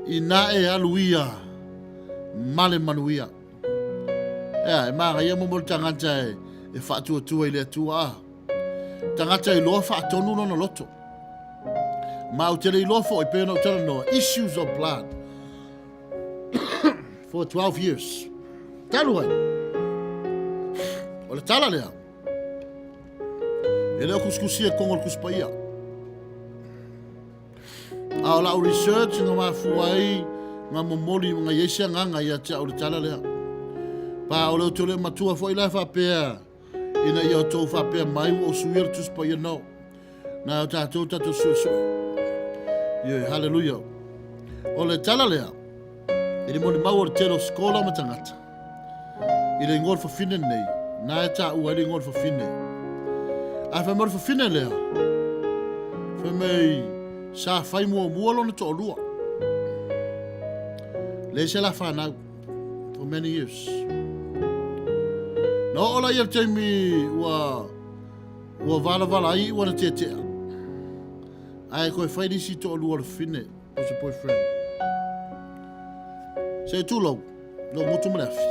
ina e alu ia ma le manuia. Ea, e manaia mo le tagata e, e faatuatua i le Atua. A. Tagata iloa faatonu lona loto. Ma ou te le iloa foi pe na ou talanoa, issues of blood for 12 years. Talu ai. O le tala lea. E le o kusikusia i totonu o le Tusi Paia. A o lau research na mafua ai na momoli na i ai se agaga ia te au le tala lea. Pa o le outou le matua foi la faapea ina ia outou faapea mai ua ou suia le Tusi Paia no. Na o tatou tatou suesue. Ioe, haleluia. O le tala lea, e le molimau o le tele o skola ma tagata. I le ingoa o le fafine lenei, na e taua ai le ingoa o le fafine. Ae fai mai o le fafine lea, fai mai sa fai muamua lona toalua. Leai se la fanau for many years. Na oo la ia le taimi ua ua valavala ai ua na tietea. Ae koe fai lisi toalua o le fafine o se boyfriend. Se tulou, lou gutu ma le afi.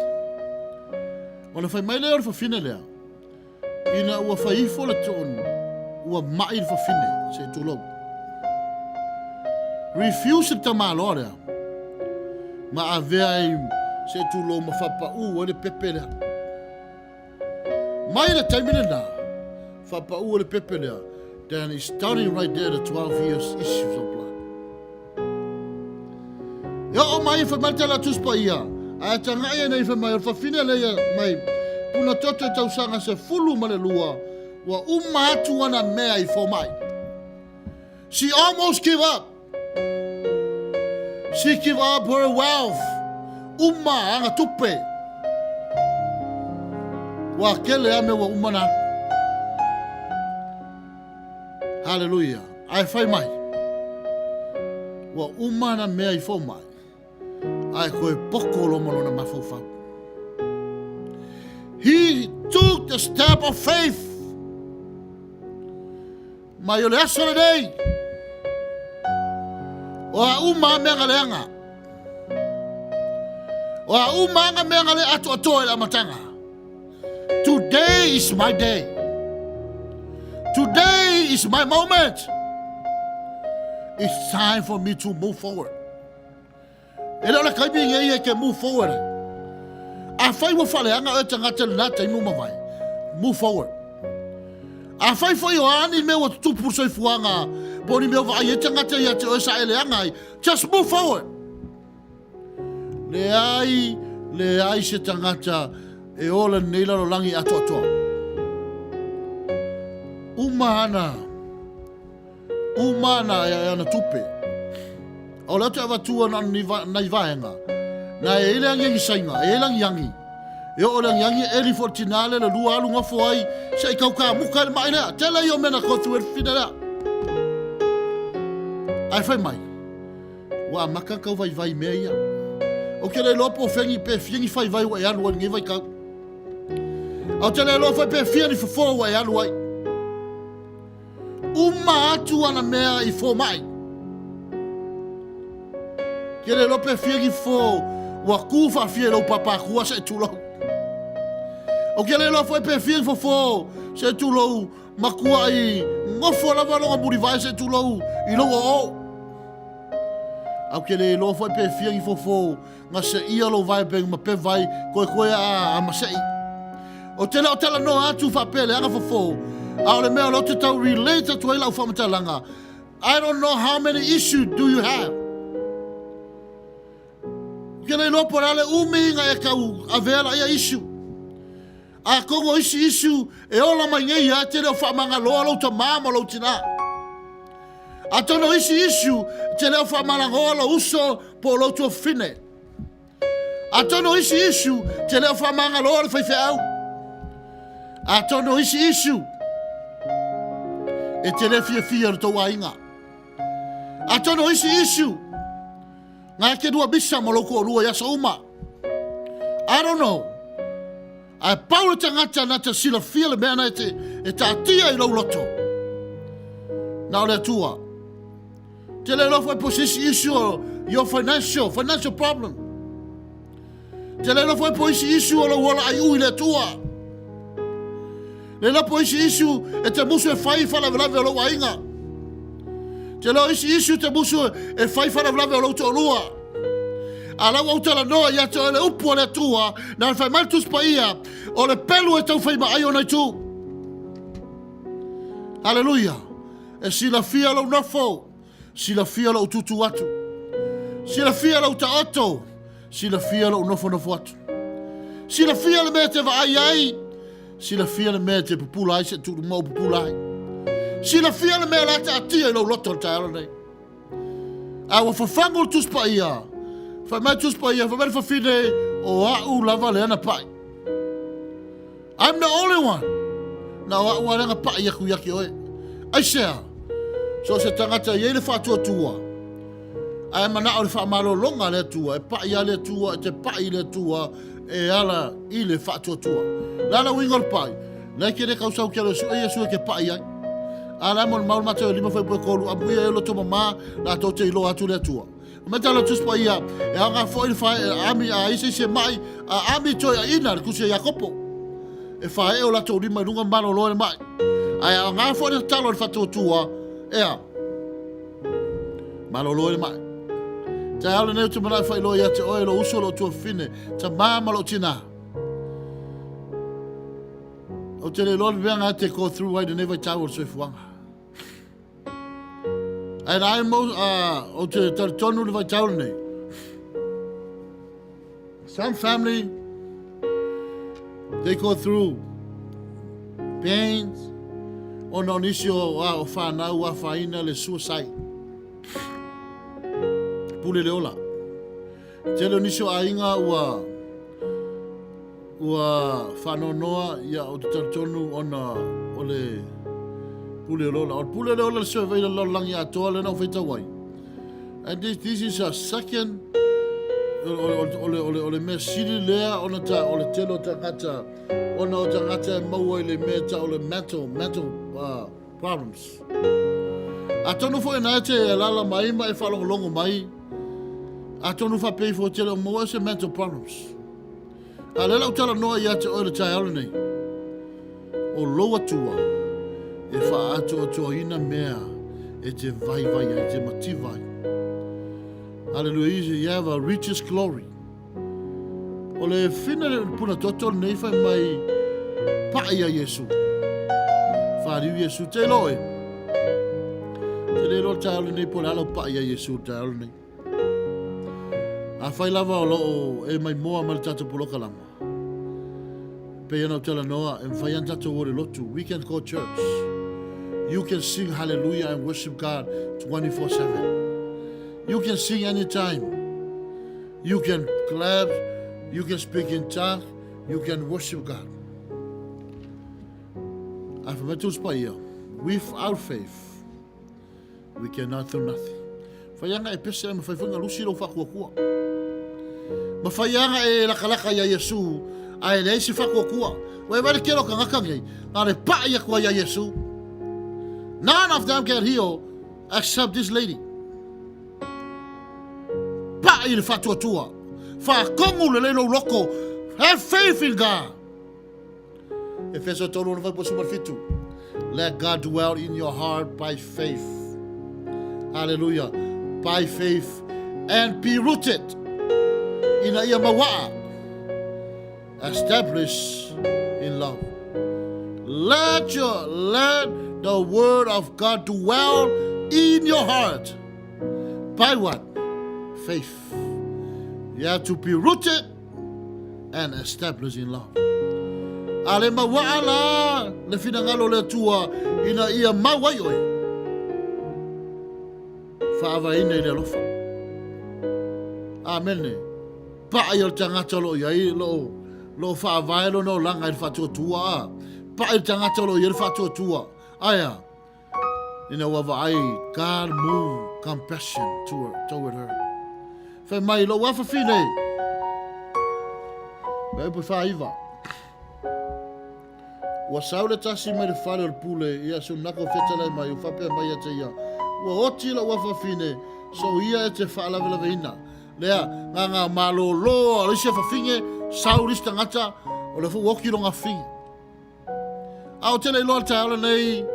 Ona fai mai lea o le fafine lea, ina ua fai ifo le tonu, ua mai le fafine, se tulou. Refuse le tamaloa lea, ma avea ai se tulou ma faapau ai le pepe lea. Mai le taimi lena, faapau ai le pepe lea, then it's starting right there the 12 years issues of blood. E oo mai fai mai le tala Tusi Paia, ae tagai ai nei fai mai o le fafine lea mai puna toto i tausaga 12, ua uma atu ana mea i fomai. She almost give up. She give up her wealth. Uma ana tupe. Ua kele a mea ua uma na. Hallelujah. Ae fai mai. Ua uma ana mea i fomai. Ae koe poko loa ma lona mafaufau. He took the step of faith. Mai o le aso lenei, o a uma a mea na leaga, o a uma a mea na le atoatoa i le amataga. Today is my day. Today is my moment. It's time for me to move forward. E le o le taimi nei e te move forward ai. Afai ua faaleaga oe tagata i lena taimi ua mavae, move forward. Afai foi o a ni mea ua tutupu i le soifuaga po o ni mea ua vaai ai tagata ia te oe sa e leaga ai, just move forward. Leai, leai se tagata e ola lenei lalolagi atoatoa. Uma ana Uma ana e ana tupe. O le atu e avatua na ni nai vaega. Na e i le angiangi sainga, e i le angiangi. E oo le angiangi e eli fo le tina le le lua alu ngofo ai, se i kau ka muka le mai lea. Tele i o mena kotu e le lea. Ai fai mai, ua amaka kau vai vai mea ia. O ke le loa po fengi pe fia ni fai vai ua e alu ai lenei vaitau. Au te le loa foi pe fia ni fofo ua e alu ai. Uma atu ana mea i fomai. Ke le lope fia ki fo ua ku faafia i lou papakua se tulou. O ke le loa foi pe fia ki fofo se tulou makua i ngofo lava longa mulivae se tulou i lou oo. Au ke le loa foi pe fia ki fofo Nga se ia lou vae pe ma pe vai koe koe a a masei. O te le o tala noa atu faapea leaga fofo, a o le mea o lea ou te tau relate atu ai lau faamatalaga, I don't know how many issue do you have. Ou te le iloa po o le a le umi na e tau avea la ia issue. Atonu o isi issue e ola mai nei ia e te le o faamagaloa lou tamā ma lou tinā. Atonu o isi issue e te le o faamalanoa lou uso po o lou tuafafine. Atonu o isi issue e te le o faamagaloa le faifeau. Atonu o isi issue e te le fiafia le tou aiga. Atonu o isi issue, ngā ke lua misa ma lou toalua i aso uma. I don't know. Ae pau le tagata na te silafia le mea na e te e taatia i lou loto. Na o le Atua. Te le iloa foi po se isi issue o your financial, financial problem. Te le iloa foi po isi issue o lou ola aiu i le Atua. Le iloa po isi issue e te musu e fai faalavelave o lou aiga. Te iloa isi issue te musu e fai faalavelave o lou toalua. A lau au talanoa ia te oe le upu a le Atua, na le fai mai le Tusi Paia, o le pelu e tau faimaai ona itu. Haleluia. E silafia lou nofo, silafia lou tutu atu. Silafia lou taoto, silafia lou nofonofo atu. Silafia le mea e te vaai ai, silafia le mea e te pupula ai se tuuluma o pupula ai. Silafia le mea la taatia i lou loto le taeao lenei. A ua fafagu le Tusi Paia, fai mai le Tusi Paia, fai mai le fafine, o au lava lea na pai. I'm the only one. Na o au lea na pai aku ia ki oe. Aisea, so se tagata e i ai le faatuatua, ae manao le faamalologa a le Atua, e pai a le Atua, e te pai i le Atua, e ala i le faatuatua. Le a le uiga o le pai? Lea ke le kausau ke alo e sue Iesu e ke pai ai. A la mo le mau matou e lima fai poe kolu, amuia e loto mama, latou te iloa atu le Atua. Ma tala Tusi Paia, e aoga foi le fae ami a isi isi e mai, a ami toe a ina le tusi a Iakopo. E fae o latou lima i luga malolo e le mai. Ae aoga foi le tatalo a le faatuatua, ea, malolo e le mai. Taeao lenei ou te manao e faailoa ia te oe lou uso, lou tuafafine, tamā ma lou tinā. Ou te le iloa le mea na te go through ai lenei vaitau o le soifuaga. And I'm, ou te talitonu le vaitau lenei. Some family, they go through pains, ona o nisi o, a, o whanau a whaina le suicide. Pule le ola. Tele o nisi o aiga ua ua faanoanoa, ia, ou te talitonu ona o le pule o le ola. O le pule o le ola le survey le lalolagi atoa lea na ou faitau ai. And this, this is a second o le mea sili lea ona ta, o le tele o tagata, ona o tagata e maua i le mea ta o le mental, mental uh, problems. Atonu foi na e te alala mai ma e whaalongolongo mai, atonu whapei fo tele o maua se mental problems. A lea lau talanoa ia te oe le taeao lenei, o lou Atua e faaatoatoaina mea e te vaivai ai, e te mativa ai. Hallelujah, you have a richest glory. O le fina le puna toto lenei fai mai paʻi a Iesu. Whāriu Iesu, te loe. Te le loa taeao lenei po le ala o paʻi a Iesu taeao lenei. Afai lava o lo o e maimoa mai le tatou polokalama, pei ona ou talanoa, e mafai lava ona tatou o i le lotu. We can go church. You can sing hallelujah and worship God 24/7. You can sing anytime. You can clap, you can speak in tongue, you can worship God. Ae fai mai Tusi Paia, without faith, We cannot do nothing. Fai anga e pese ai, ma fai foi lusi lou whakuakua. Ma fai anga e lakalaka ia Iesu, a e leai se whakuakua. Ua e wale kelo ka ngaka ngei, na le pa ia kua ia Iesu. None of them can heal except this lady. Pa i le whatuatua. Whakongu le lei lou loko. Have faith in God. Efeso 3 ono faipo suma fitu. Let God dwell in your heart by faith. Hallelujah. By faith and be rooted. Ina ia mauaa. Establish in love. Let your let the word of God dwell in your heart. By what? Faith. You have to be rooted and established in love. A le mauaa la le finagalo o le Atua ina ia mau ai oe. Faavaeina i le alofa. Amene. Paʻi o le tagata o lo o i ai, lo o faavae lona olaga i le faatuatua. A. Paʻi le tagata o lo o i ai le faatuatua. Aia. Ina ua vaai, God move compassion toward her. Fai mai, lou afafine. Fuaiupu 49. Ua sau le tasi mai le fale o le pule, ia si unako fetalai mai, ua faapea mai ia te ia, ua oti lou afafine, so ia e te faalavelaveina. Lea, ngā ngā malōlō a le isi afafine, sau le isi tagata, o le foi ua oti lona afafine. A ou te le iloa le taeao lenei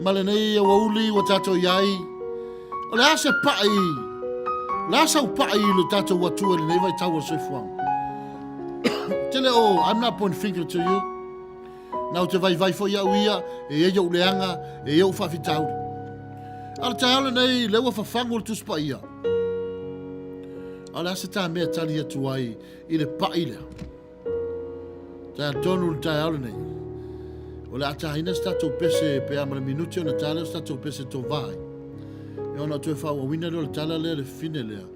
ma lenei aoauli ua tatou i ai, o le a se pai, o le a sau pai i le tatou Atua i lenei vaitau o le soifuaga? Te le o, I'm not pointing finger to you. Na ou te vaivai foi au ia, e i ai ou leaga, e i ai ou faafitauli. A o le taeao lenei, lea ua fafagu le Tusi Paia. A o le a se ta mea e tali atu ai i le pai lea? Taea tonu le taeao lenei. O le a taina se tatou pese pe a ma le minuti ona ta lea o se tatou pese tovā ai. E ona toe faaauauina lea o le tala lea le fine lea.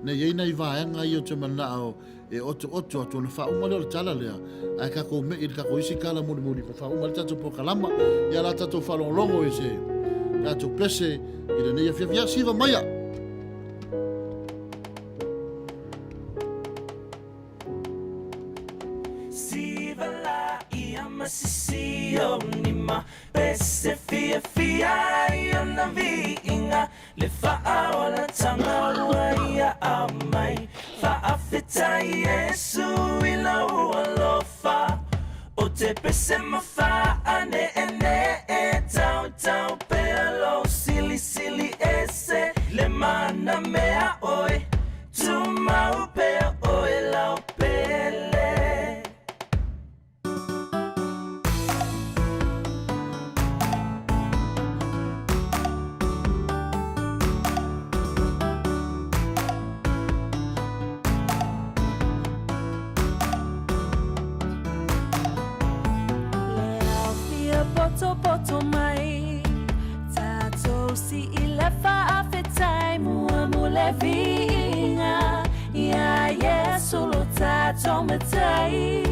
Nei i ai nai vaega ia o te manao e otooto atu ona faauma lea o le tala lea. Ae tatou mei i le tatou isi tala mulimuli ma faauma le tatou polokalama. Ia la tatou faalogologo i se tatou pese i lenei afiafi. Ia siva maia!
Tumau pea oe lau pele. Le ao fia potopoto mai Tatou si i le faafetai mua mo le viiga Iā Iesu lo tatou Matai.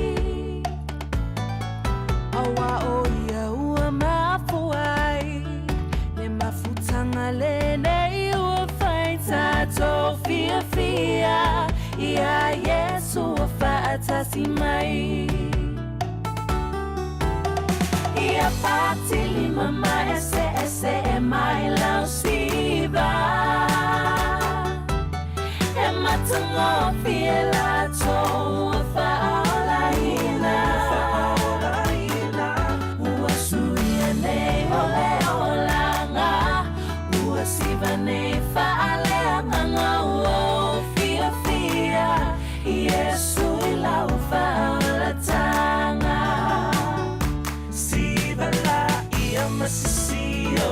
Aua o ia ua mafua ai le mafutanga lenei ua whai tatou fiafia Iā Iesu ua faatasi mai. Ia patili ma eseese e mai lau siva E matagofie latou ua faaolaina Ua suia nei o le olaga Ua siva nei faaleagaga Ua ou fiafia Iesu i lau faaolataga. Siva la ia ma sisi o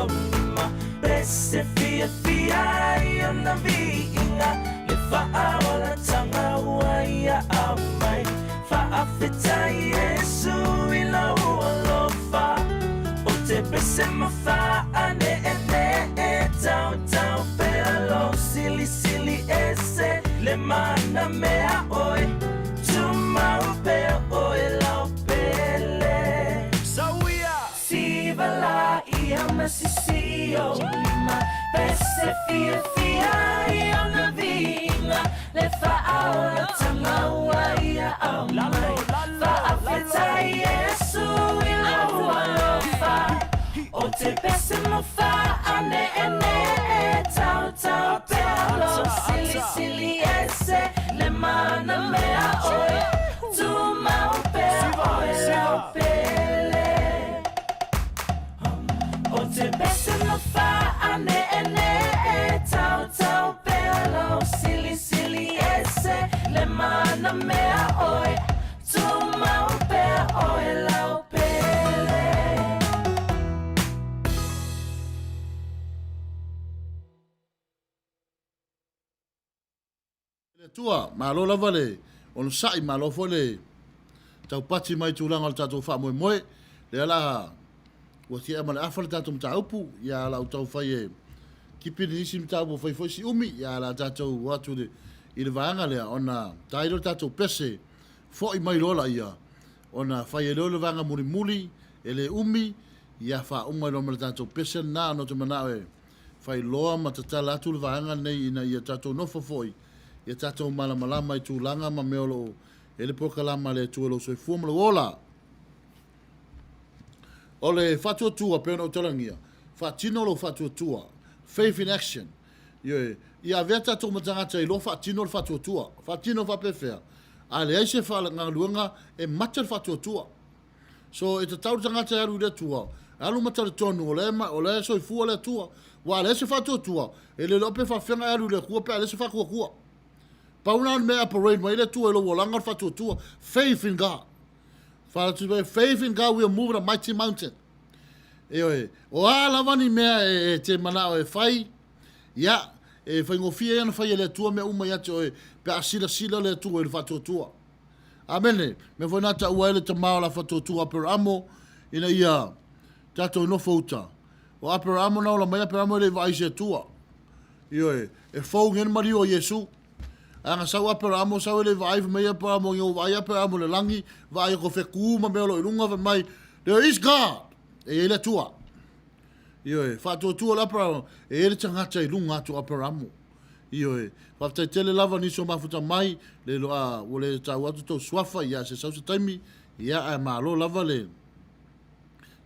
ma pese fiafia ai ona viiga le faaolataga ua ia aumai Faafetai Iesu i lou alofa O te pese ma faaneenee Tautau pea lou silisili ese Le mana mea oe Tumau pea oe lau pele Sauia! Siva la ia ma sisi o lima Pese fiafia i ona viiga Le faaolatanga ua ia aumai Faafetai Iesu i lou alofa O te pese mo faaneenee Tautau pea lou silisili ese Le mana mea oe Tumau pea oe lau pele O te pese mo faaneenee Tautau pea lou silisili ese Le mana mea oe Tumau pea oe lau pele.
Le Atua, malo lava le onosai, malo foi le taupati mai tulaga o le tatou faamoemoe. Lea la ua tea ma le afa le tatou mataupu, ia la ou taufai e kipi nisi mataupu ua fai foi si umi, ia la tatou o atu i le vaega lea ona ta ai lea o le tatou pese foi mai loa laia ona fai ai loa le vaega mulimuli e le umi. Ia faauma ai loa ma le tatou pese lena ona ou te manao e faailoa ma tatala atu le vaega lenei ina ia tatou nofo foi ia tatou malamalama i tulaga ma mea o lo o i ai le polokalama a le Atua i lou soifua ma lou ola. O le faatuatua pei ona ou talagia, faatino lou faatuatua, faith in action. Ioe, ia avea tatou ma tagata e iloa faatino le faatuatua. Faatino faapefea? A leai se galuega e mate le faatuatua. So e tatau le tagata e alu i le Atua, e alu ma talitonu o la e, o la e soifua le Atua. Ua a leai se faatuatua, e le iloa pe faafefea ona e alu i le Atua pe a leai se faatuatua. Pau lena o le mea e operate mai ai le Atua i lou olaga o le faatuatua. Faith in God. Faith in God will move the mighty mountain. Ioe, o a lava ni mea e, e te manao e fai, ia, e faigofie ia ona fai e le Atua mea uma ia te oe, pe a silasila le Atua i le faatuatua. Amene. Mea foi na taua ai le tama o la faatuatua Aperamo, ina ia tatou nofo uta. O Aperamo na ola mai Aperamo e le i vaai i se Atua. Ioe, e fou nei le maliu o Iesu. A na sau Aperamo, sau e le i vaai, fai mai Aperamo, ina ua vaai Aperamo i le lagi, vaai i fetu ma mea o lo o i luga, fai mai, There is God! E i ai le Atua. Ioe, faatuatua le Aperamo, e i ai le tagata i luga atu o Aperamo. Ioe, faafetai tele lava nisi o mafuta mai, le loa, ua le taua atu tou suafa, ia se sau se taimi, ia ae malo lava le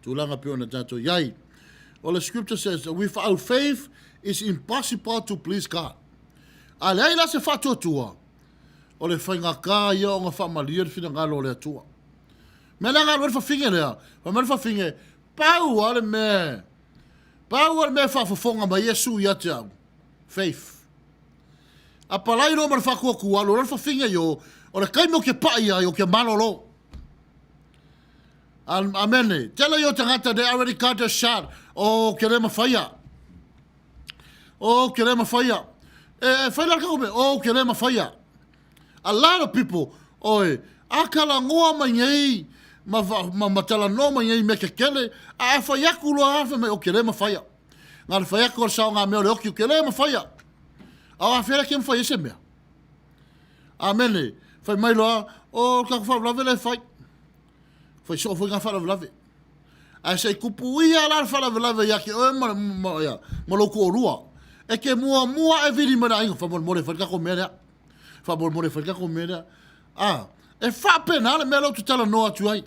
tulaga pei ona tatou i ai. O le scripture says, without faith is impossible to please God. A leai la se faatuatua, o le faigata ia ona faamalie le finagalo o le Atua. Mea lea galue le fafine lea, fai mai le fafine, pau lava le mea, pau lava le mea e faafofoga mai Iesu ia te au, faith. Apalai loa ma le faatuatua, alu loa le fafine i o, o le taimi ou te pai ai, ou te malolo. Amene. Tele ia o tagata, they already got their shot. Oh, ke le mafaia. Oh, ke le mafaia. E, e fai la ka oh, ke le mafaia. A lot of people, oi, a talanoa mai nei, ma, ma, ma talanoa mai nei mea kekele, a a fai aku loa a fai mai, o ke le mafaia. Ngā le fai aku o le sao ngā mea o le oki, o ke le mafaia. A o a fea ke mawhai e se mea. Amene. Fai mai loa, o ka whawlave le fai. Fai soo foi ngā whalavelave. Ae se i kupu ia la le faalavelave ia ke oe ma, ma, ia, ma lou toalua. E ke muamua e vili mai le aiga, faamolemole fai le tatou mea lea. Faamolemole fai le tatou mea lea. Ah, e faapena le mea lea ou te talanoa atu ai.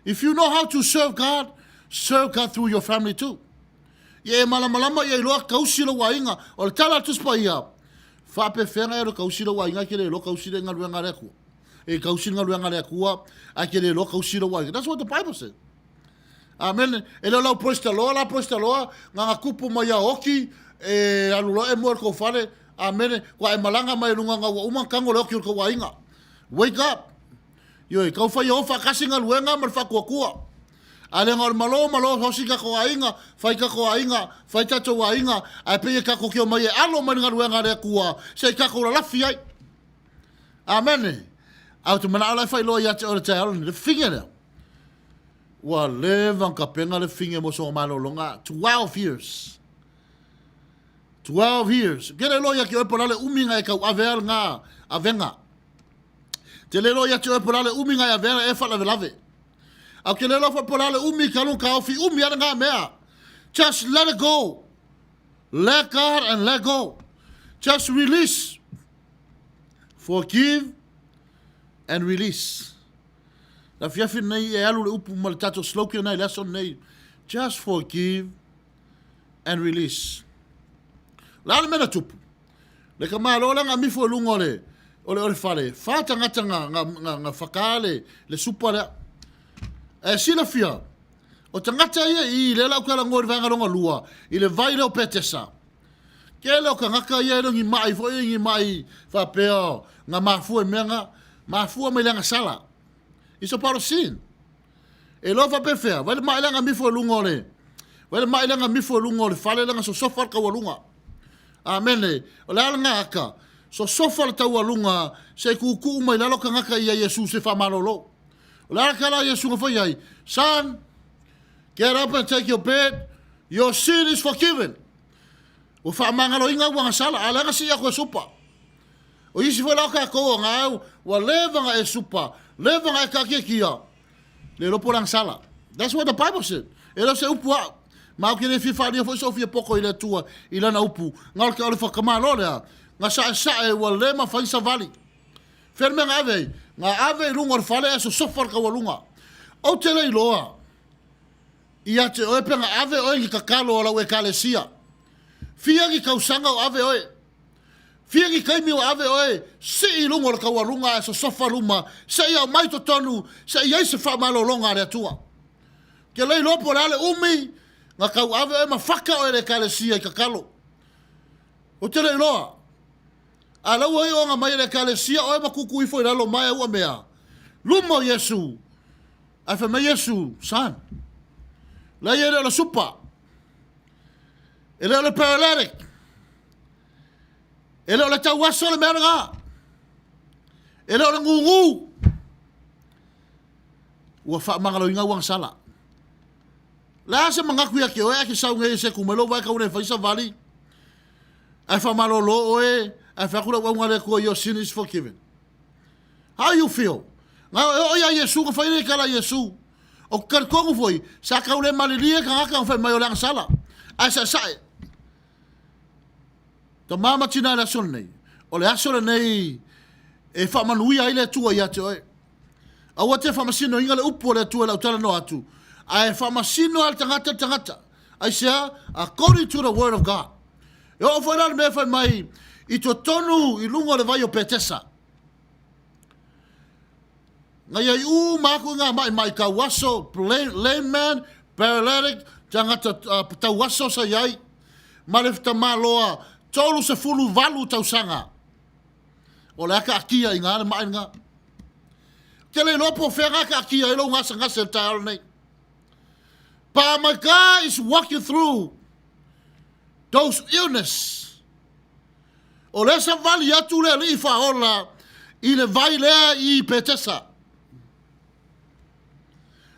If you know how to serve God, serve God through your family too. Ia e malamalama ia iloa kausi lou aiga. O le tala a le Tusi Paia, faapefea e alu e kausi lou aiga e ke le iloa kausi le galuega a le Atua. E kausi le galuega a le Atua, ae ke le iloa kausi lou aiga. That's what the Bible says. Amen. E le o lau praise the Lord, la praise the Lord, nga nga kupu mai a oki, e alu loa e mua i le kou fale. Amen. Kua e malaga mai lunga nga ua uma kango le oki o le kou aiga. Wake up. Ioe, kau whai o whakasi galuega ma le whakuakua. A le nga o le malo, malo hosi kako aiga, whai kako aiga, whai tatou aiga, ae pei e kako kio mai e alo mai le galuega a le Atua, se i kako lalafi ai. Amene. A o te manao la e whailoa ia te oe le taeao lenei, le fafine lea. Ua leva ona tapena le fafine mo sona malologa, 12 years. 12 years. Ke le loa ia te oe po o le a le umi na e tauave ai lena avega. Te le loa ia te oe po o le a le umi na e avea ai e faalavelave. A ke le loa foi po o le a le umi ka alu taofi umi a lena mea. Just let it go. Let God and let go. Just release. Forgive and release. Le afiafi lenei e alu le upu ma le tatou slogan ai le aso lenei. Just forgive and release. O le a le mea na tupu? Le tamaloa lea na mifo i luga o le, o le, o le fale, fa tagata na, na, na, na whakā le, le supa lea. E silafia, o tagata ia i lea lau talanoa i le vaega lona lua, i le vai lea o Petesa. Tele o tagata ia e le o ni mai foi ni mai faapea na mafua i mea na, mafua mai le agasala. It's about a sin. E iloa faapefea, vai le mai lea na mifo i luga o le, vai le mai lea na mifo i luga o le fale lea na sosofa le taualuga. Amene. O le a lena aka? Sosofa le taualuga se i tuutuu mai lalo tagata ia Iesu se faamalolo. O le a le tala a Iesu na fai ai? Son, get up and take your bed, your sin is forgiven. Ua faamagaloina ua gasala, a o le a na sii atu e supa? O isi foi la o tatou o na au, ua leva na e supa, leva na e taatiatia, le iloa po o le agasala. That's what the Bible said. E le o se upu a'u. Ma ou te le fia faalia foi sou fia poto i le Atua i Lana upu. Na o le, o le whakamalo lea, na sa'esa'e ua le mafai savali. Fea le mea na ave ai? Na ave i luga o le fale ae sosofa le taualuga. Ou te le iloa ia te oe pe na ave oe i ni tatalo a lau Ekalesia. Fia ni tausaga o ave oe? Fia ni taimi ua ave oe sii i luga o le taualuga ae sosofa luma seia aumai totonu se i ai se faamalologa a le Atua. Ke le iloa po o le a le umi na tau ave oe ma faka oe e le Ekalesia i tatalo. Ou te le iloa. A la ua iu ona mai e le Ekalesia oe ma tutu ifo i lalo mai ua mea. Luma o Iesu. Ae fai mai Iesu, son, leai e le o le supa. E le o le paralytic. E le o le tauaso le mea lena. E le o le gugu. Ua faamagaloina au agasala. Le a se manatu ia te oe ae te sau nei e seku mai lou vae tau le fai savali. Ae faamalolo oe, ae fai atu le auauna a le Atua, your sin is forgiven. How you feel? Na e oo ia Iesu, na fai le tala Iesu. O te talitonu foi, sa tau le malilie tagata na fai mai o le agasala. Ae saesae. Tama ma tina i le aso lenei, o le aso lenei e faamanuia ai le Atua ia te oe. Aua te faamasinoina le upu a le Atua i lau talanoa atu, ae faamasino lava le tagata le tagata. Aisea? According to the word of God. E oo foi la le mea e fai mai i totonu i luga o le vai o Petesa. Na iai uma aku i ngā maʻimaʻi tauaso, lame man, paralytic, tagata tauaso sa iai, ma le tamaloa 38 tausaga. O le a taatia i ngā le maʻi lena. Te le iloa po o fea ngā taatia ai lou gasegase i le taeao lenei. But my God is walking through those illness. O lea savali atu le alii faaola i le vai lea i Petesa.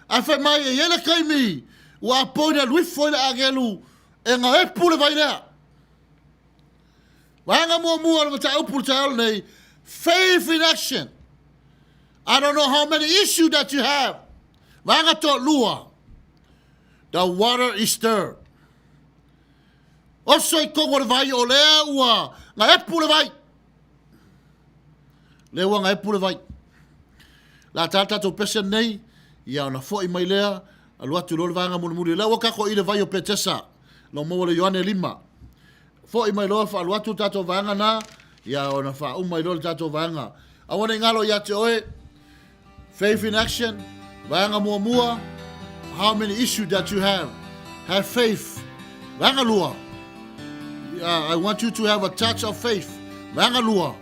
Ae fai mai e i ai le taimi ua apoi le alu ifo i le agelu e gaepu le vai lea. Vaega muamua o le mataupu i le taeao lenei, faith in action. I don't know how many issues that you have. Vaega toalua, the water is stirred. Oso i tonu o le vai, o lea ua gaepu le vai. Lea ua gaepu le vai. La tā tātou pese nei, ia ona foi mai lea, alu atu loa le vaega mulimuli. Lea ua tatou i le vai o Petesa, lau maua le Ioane 5. Foi mai loa faalu atu le tatou vaega na, ia ona faauma ai loa le tatou vaega. Aua ne i galo ia te oe, Faith in action, vaega muamua, how many issues that you have. Have faith. Vaega lua, I want you to have a touch of faith. Vaega lua,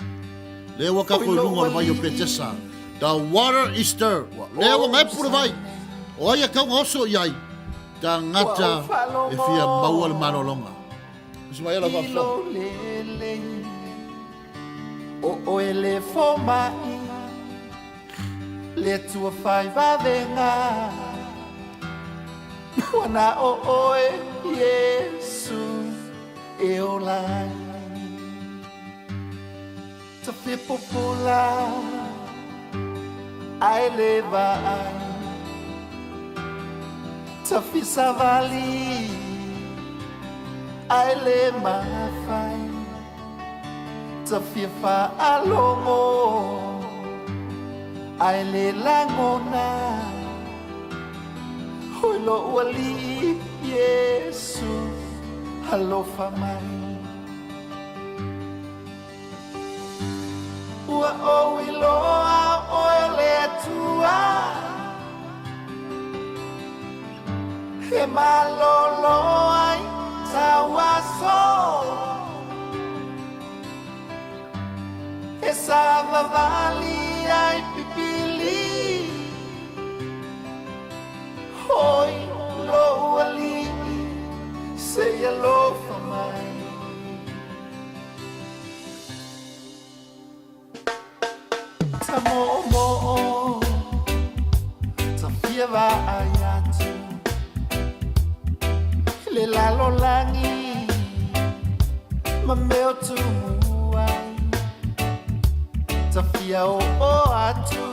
lea ua kako i luga o le vai o Petesa. The water is stirred. Lea ua ngaepu le vai. O ai e kauga oso i ai, tagata e fia maua le malologa. Ismaela faafofoga.
O oe le fomai, le Atua fai vavega, Ua na o oe, Iesu, e ola ai. Tafepopola, ae le vaai, Tafisavali, ae le mafai. Tafia faalogo ae le lagona Hoi lo'u Alii Iesu alofa mai Ua ou iloa oe le Atua E malolo ai tau aso E savavali ai pipili Hoi lou alii se i alofa mai Ta moomoo, ta fia vaai atu i le lalolagi ma mea o tumu ai. Ta fia oo atu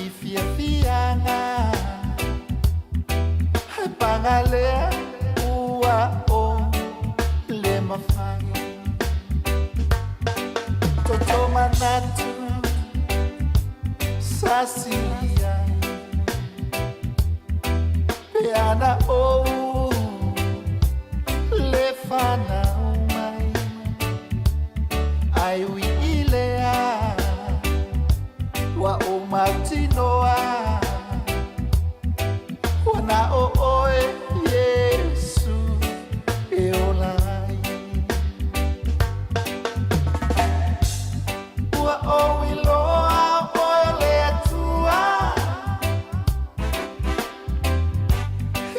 i fiafiaga. agaga lea ua o le mafai. Toto manatu sasili ai pe ana ou le fanau mai ai ui i lea ua ou mautinoa ua na o oe Iesu e ola ai. Ua ou iloa oe o le Atua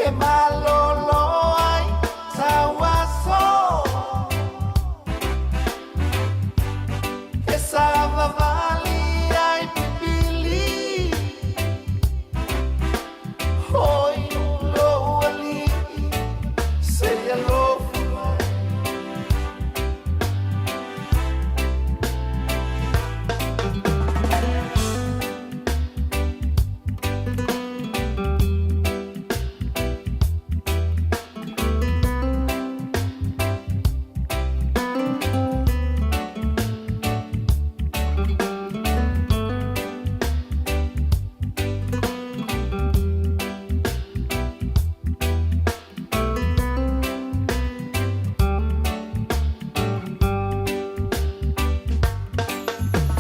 e malolo ai tau aso e savavali ai pipili hoi lou alii se i alofa mai.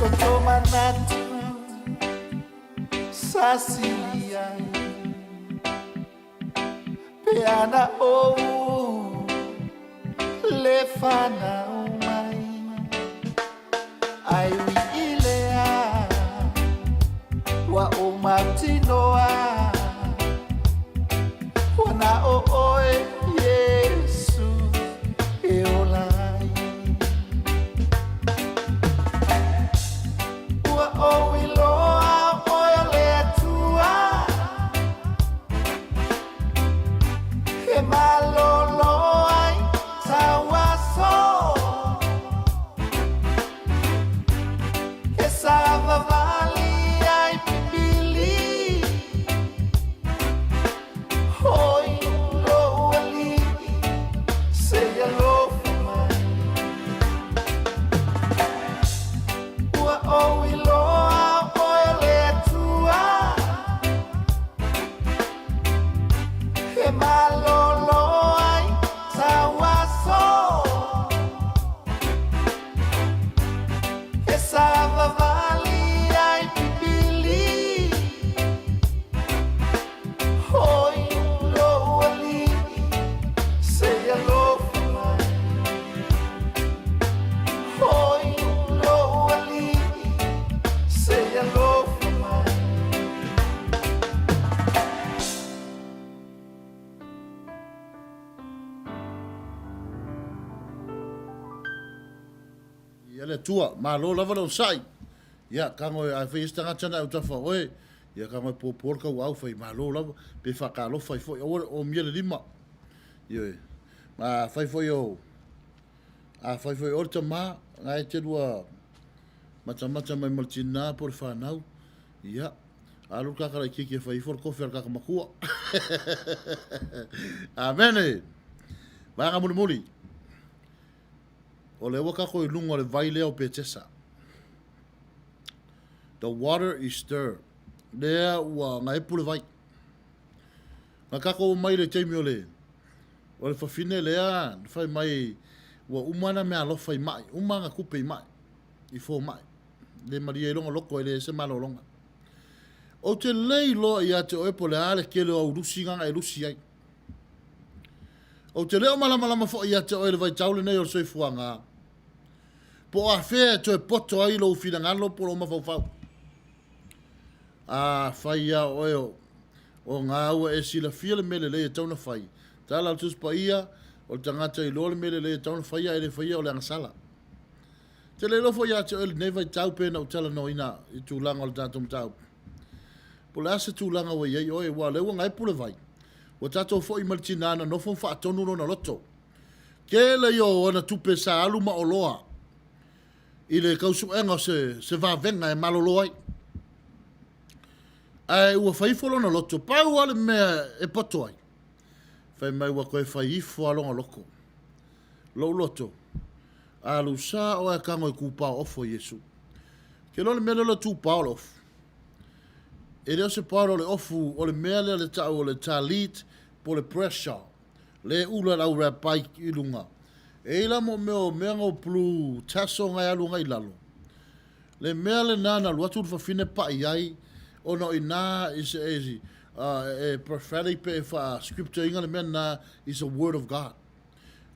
Toto manatu sasili ai pe ana ou le fanau mai ai ui i lea ua ou mautinoa ua na o oe Iesu e ola ai. Ua ou iloa oe o le Atua e malolo ai tau aso e savavali ai pipili hoi lou alii se i alofa mai. Ua ou iloa oe o le Atua e malolo ai tau aso e savavali ai pipili hoi lou alii se i alofa mai. Hoi lou alii se i alofa mai.
Ia le Atua, malo lava le onosai. Ia, kago e, a fai isi tagata na e autafa o oe, ia kago e pōpō le kauaau fai, malo lava, pe whaakalofa ai foi, aua le omia le lima. Ioe. Ma a fai foi o, a fai foi o le tamā, na e te lua matamata mai ma le tinā po o le whanau, ia, alu le kakara i kiki e fai ifo le kofi a le kakamakua. Amene! Vaega mulimuli. O lea ua tatou i luga o le vai lea o Petesa. The water is stir. Lea ua gaepu le vai. Na tatou omai i le taimi o le o le fafine lea na fai mai ua uma ana meaalofa i mai, uma ana tupe i mai, i fomai. Le malie ai lona loto e leai se malologa. Ou te le iloa ia te oe po o le a le tele o au lusi na na e lusi ai. Ou te le o malamalama foi ia te oe i le vaitau lenei o le soifuaga, po o afea e toe poto ai lou finagalo po o lou mafaufau. Afai lava o oe o, o gā ua e silafia le mea lelei e tatau ona fai, tala o le Tusi Paia, o le tagata e iloa le mea lelei e tatau ona faia ae le faia o le agasala. Ou te le iloa foi ia te oe i lenei vaitau pe na ou talanoaina i tulaga o le tatou mataupu. Po o le a se tulaga ua i ai oe, aua o lea ua gaepu le vai. Ua tatou foi mai le tina na nofo ma faatonu lona loto. Tele ia o ana tupe sa alu ma oloa i le tausuega o se, se vavega e malolo ai. Ae ua fai ifo lona loto, pau lava le mea e poto ai. Fai mai ua toe fai ifo a lona loto. Lou loto, alu sa oe a tago i tupao ofo Iesu. Ke iloa le mea lea o le tupao o le ofu. E le o se powder o le ofu, o le mea lea le tau o le talit po o le pressure. Le ula le au rabbi i luga. E i la mo mea o mea no blue tassel ngai alu ngai lalo. Le mea lena na alu atu le fafine paʻi ai ona o ina is a e prophetic pe e wha scripture inga le mea na is a word of God.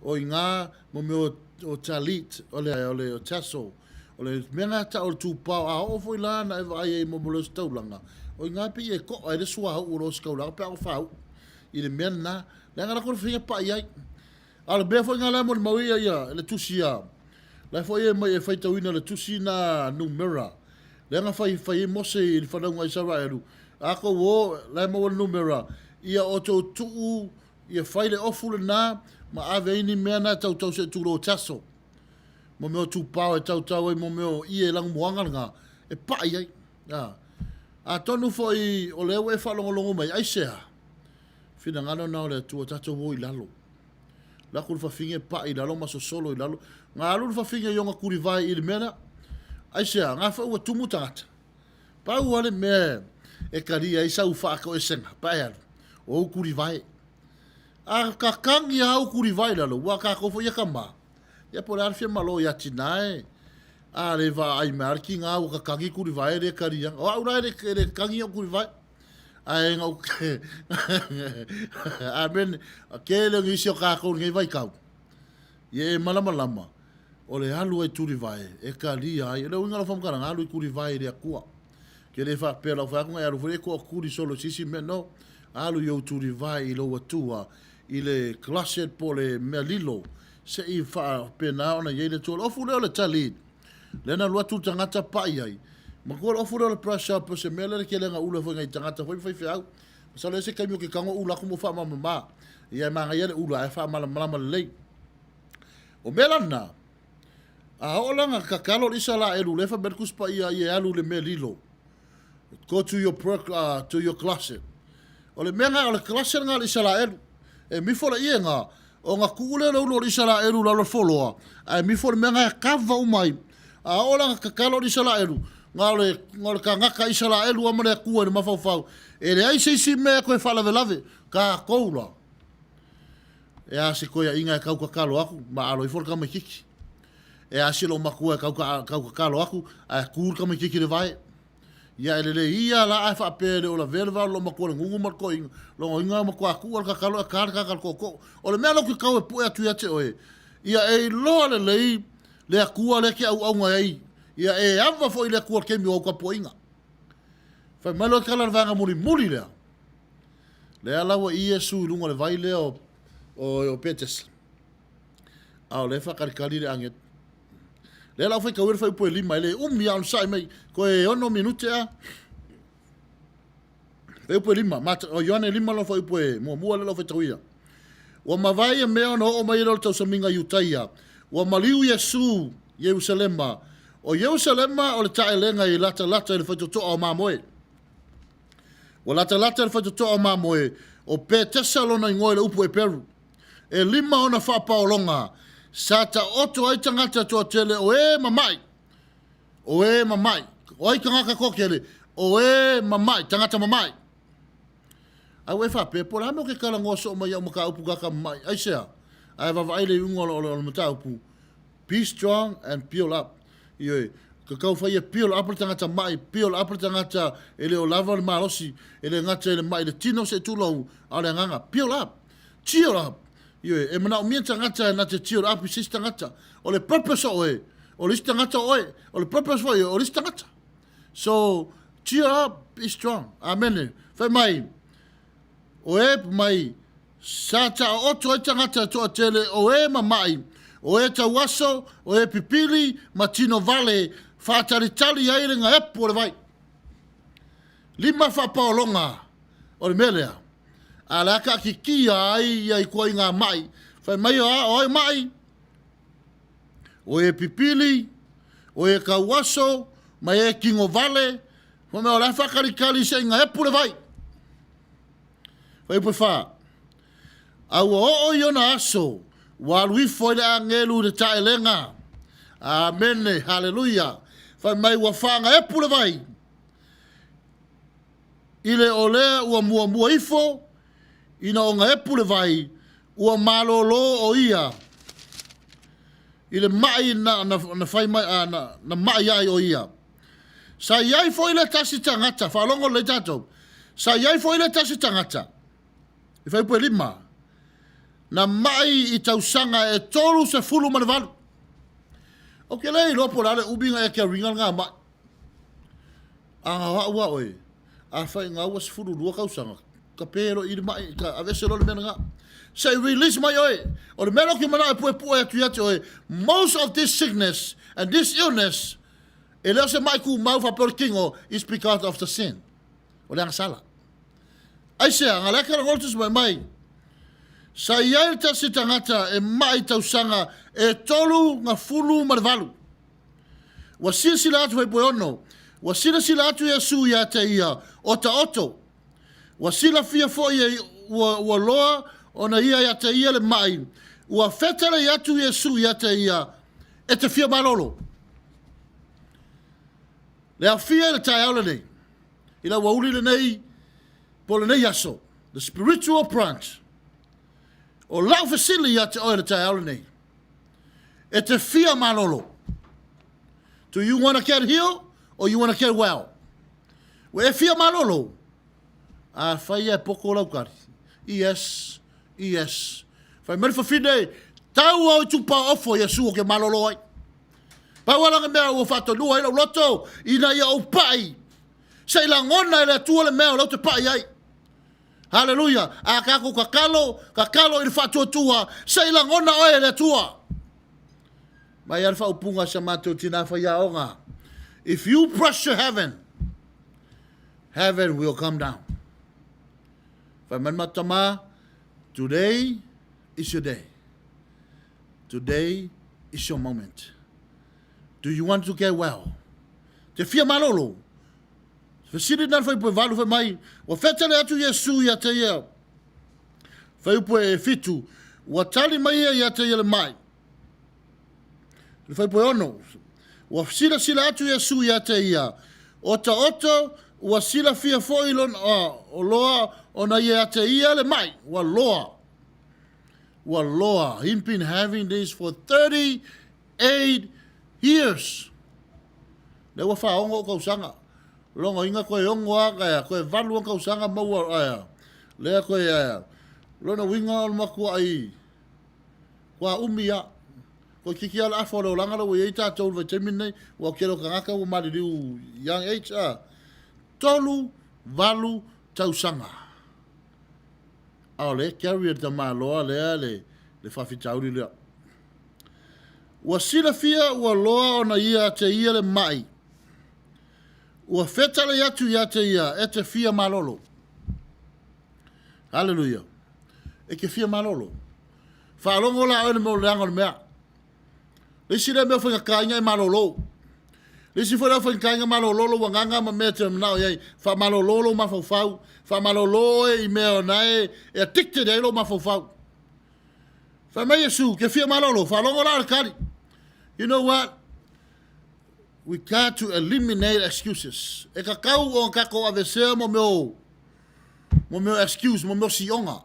O inga mo mea o, o talit, o le, o le o tassel, o le mea ngā ta o le tūpao, a oo foi la na e vaai ai mo mo le taulanga. O inga pe i e ko'a e le sua u o le osikaulaga pe a o whau i le mea na. Le anga lako le whinga paʻi ai. A o le mea foi nga la e molimau ia ia le tusi a la foi e mai e faitauina le tusi na Numera. Leaga fai fai ai Mose i le fanauga a Isaraelu, a kou o la e maua le numera, ia outou tuu ia fai le ofu lena ma ave ai ni mea na e tautau se tulou tassel. Mo mea o tupao e tautau ai mo mea o ie lanumoana lena e paʻi ai. A. Atonu foi o lea ua e faalogologo mai, aisea? Finagalo na o le Atua tatou o i lalo. Lako le fafine paʻi i lalo ma sosolo i lalo. Ga alu le fafine i ona tulivae i le mea lea. Aisea, ga foi ua tumu tagata. Pau lava le mea e kalia ai sau faatoesega, pa e alu, o ou tulivae. A kakagi lava ou tulivae i lalo, ua tatou foi ia tama. Ia po o le a le fia malo ia tina e, a le vaai mai lava le tiga ua kakagi tulivae le kalia. O au la e le kakagi au tulivae. Ae na ou Amen. Tele o nisi o kākou i lenei vaitau, ia e malamalama, o le alu ai tulivae, e kalia ai. O le uiga o lau faamatalaga, alu i tulivae i le Atua. Ke le faapea lau fai atu na e alu foi e toatuli solo i se isi mea, no. Alu i ou tulivae i lou Atua, i le closet po o le mea lilo, se i faapena ona i ai le Atua. O le ofu lea o le tali, Lea na alu atu le tagata paʻi ai. Matua le ofu lea o le pressure po o se mea lea le tele na ula foi nai tagata foi ma faifeau. Masalo e se taimi o ke tago ula atu mo faamamama. Ia e manaia le ula ae faamalamalama lelei. O mea la na, a oo la na tatalo le Isalaelu lea fai mai le Tusi Paia ia e alu i le mea lilo. Go to your, to your closet. O le mea na, o le closet na le Isalaelu. E mifo le ie na, o na tuu lea le ulu o le Isalaelu lalo le foloa, ae mifo le mea na e kava uma ai. A oo la na tatalo le Isalaelu, na o le, na o le tagata Isalaelu ama le Atua i le mafaufau. E leai se isi mea e toe faalavelave, tatou la. E a se toeaiga e tau tatalo atu, ma alo ifo le tamaititi. E a se loomatua e tau, tau tatalo atu, ae tu le tamaititi i le vae. Ia e lelei ia la ae faapea e le o lavea le va o le loomatua le gugu ma le toeaina, logoina matua tuu le tatalo e ka le kaka le tootoo. O le mea lea ou te tau e pue atu ia te oe, ia e iloa lelei le Atua lea e te auauna ai, ia e ava foi i le Atua i le taimi o au tapuaiga. Fai mai loa tala le vaega mulimuli lea. Lea la ua Iesu i luga o le vai lea o, o, o Petesa. A o lea e faatalitali le agelu. Lea la ua faitauina le fuaiupu e 5, e le umi lava onosai mai, toe 6 minute a. Fuaiupu e 5, o Ioane 5 lona fuaiupu e muamua lea la ua faitauina. Ua mavae ia mea ona oo mai ai lea o le tausamiga i Iutaia, ua maliu Iesu i Ierusalema. O Ierusalema o le taelega i latalata i le faitotoa o mamoe. Ua latalata i le faitotoa o mamoe, o Petesa lona igoa i le upu Eperu. E lima ona faapaologa sa taoto ai tagata toatele o e mama'i, o e mama'i, o ai tagata toatele, o e mama'i, tagata mama'i. Ae ua e faapea, po o le a mea o ke talanoa soo mai au mataupu tagata mama'i, aisea? Ae vaavaai le iuga o le mataupu, Be strong and build up. Ioe, ka tau fai e build up le tagata ma'i, build up le tagata e le o lava le malosi, e le gata i le ma'i le tino se tulou, a o le agaga, build up. Cheer up. Ioe, e manaomia tagata na te cheer up i se isi tagata. O le purpose o oe, o le isi tagata o oe, o le purpose foi o le isi tagata. So, cheer up, be strong. Amene. Fai mai, o e mai, sa taooto ai tagata e toatele o e mama'i, o e tauaso, o e pipili ma tino vale, faatalitali ai le gaepu o le vai. Lima faapaologa o le mea lea. A le a taatitia ai ia ituaiga ma'i, fai mai o a, o ai ma'i? O e pipili, o e tauaso, ma e tino vale, fai mai o le a faatalitali se i gaepu le vai. Fuaiupu e 4. A ua oo i ona aso, ua alu ifo ai le agelu i le taelega. Amene, haleluia. Fai mai ua faagaepu le vai, i le o lea ua muamua ifo, ina ogaepu le vai, ua malolo o ia i le mai na, na, na fai mai, a, na, na mai ai o ia. Sa i ai foi le tasi tagata, faalogo lelei tatou, sa i ai foi le tasi tagata, i fuaiupu e 5, na mai i tausaga e 38. Ou te le iloa po o le a le umi na e carry ina lena mai. A o au a oe, afai na ua 12 tausaga, tape loa i i le mai, ka aveese loa le mea lena. Se i release mai oe. O le mea lea ou te manao e puepue atu ia te oe, most of this sickness and this illness, e le o se mai tumau faapea o le tino, is because of the sin. O le agasala. Aisea, na lea lagona tusi mai mai, sa i ai le tasi tagata e mai tausaga e 38. Ua silasila atu fuaiupu e 6, ua silasila atu Iesu ia te ia, o taoto. Ua silafia foi e ua, ua loa ona ia ia te ia le mai. Ua fetalai atu Iesu ia te ia, e te fia malolo. Le aofia i le taeao lenei, i le aoauli lenei, po o lenei aso, the spiritual branch. O lau fesili ia te oe i le taeao lenei, e te fia malolo. Do you want to get healed or you want to get well? Ua e fia malolo? Afai e poko lau kari. Yes, yes. Fai mai le fafine, tau au i tupa ofo Iesu o ke malolo ai. Pau ala le mea ua faatonua ai lou loto, ina ia ou pai. Se i lagona e le Atua le mea o lea ou te pai ai. Haleluia! A tatou tatalo, tatalo i le faatuatua, se i lagona oe e le Atua. Mai lava le faaupuga a si a matou tina faiaoga, If you pressure heaven, heaven will come down. Fai mai le matou tama, today is your day. Today is your moment. Do you want to get well? Te fia malolo. Fesili na le fuaiupu e 8 fai mai, ua fetele atu Iesu ia te ia. Fuaiupu e 7, ua tali mai ia ia te ia le mai. Le fuaiupu e 6, ua silasila atu Iesu ia te ia, otaoto ua silafia foi lona, o loa ona ia te ia le mai, ua loa. Ua loa. He been having this for 38 years. Lea ua faogo ou tausaga. Logoina koe ono a kaea, koe valu a tausaga maua aea. Lea koe aea. Lona uiga o le matuai kua umi a. Koe kiki a le afa o le olaga lea ua i ai tatou i le vaitaimi lenei, ua tele o tagata ua maliliu young age a. 38 tausaga. A o le carry e le tamaloa lea le, le faafitauli lea. Ua silafia ua loa ona ia te ia le mai. Ua fetalai atu ia te ia e te fia malolo. Haleluia. E ke fia malolo. Faalogo la oe le mea leaga o le mea. Le isi lea mea faigata ina e malolo. Le isi foi lea faigata ina malolo lou agaga ma mea e te manao i ai. Faamalolo lou mafaufau. Faamalolo oe i mea o na e, e addicted ai lou mafaufau. Fai mai Iesu, ke fia malolo, faalogo la le tali. You know what? We got to eliminate excuses. E tatau ona tatou aveesea mo mea o mo mea o excuse, mo mea o sioga.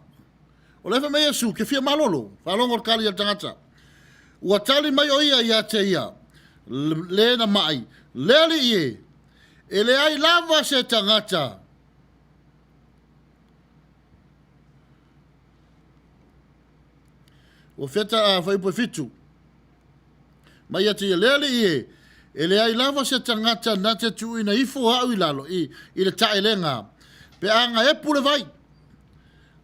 O lea fai mai Iesu, ke fia malolo, faalogo le tali a le tagata. Ua tali mai o ia ia te ia, le na mai, le alii e, e leai lava se tagata Ua feta a fuaiupu e 7. Mai ia te ia, le alii e, e leai lava se tagata na te tuuina ifo au i lalo i, i le taelega, pe a gaepu le vai.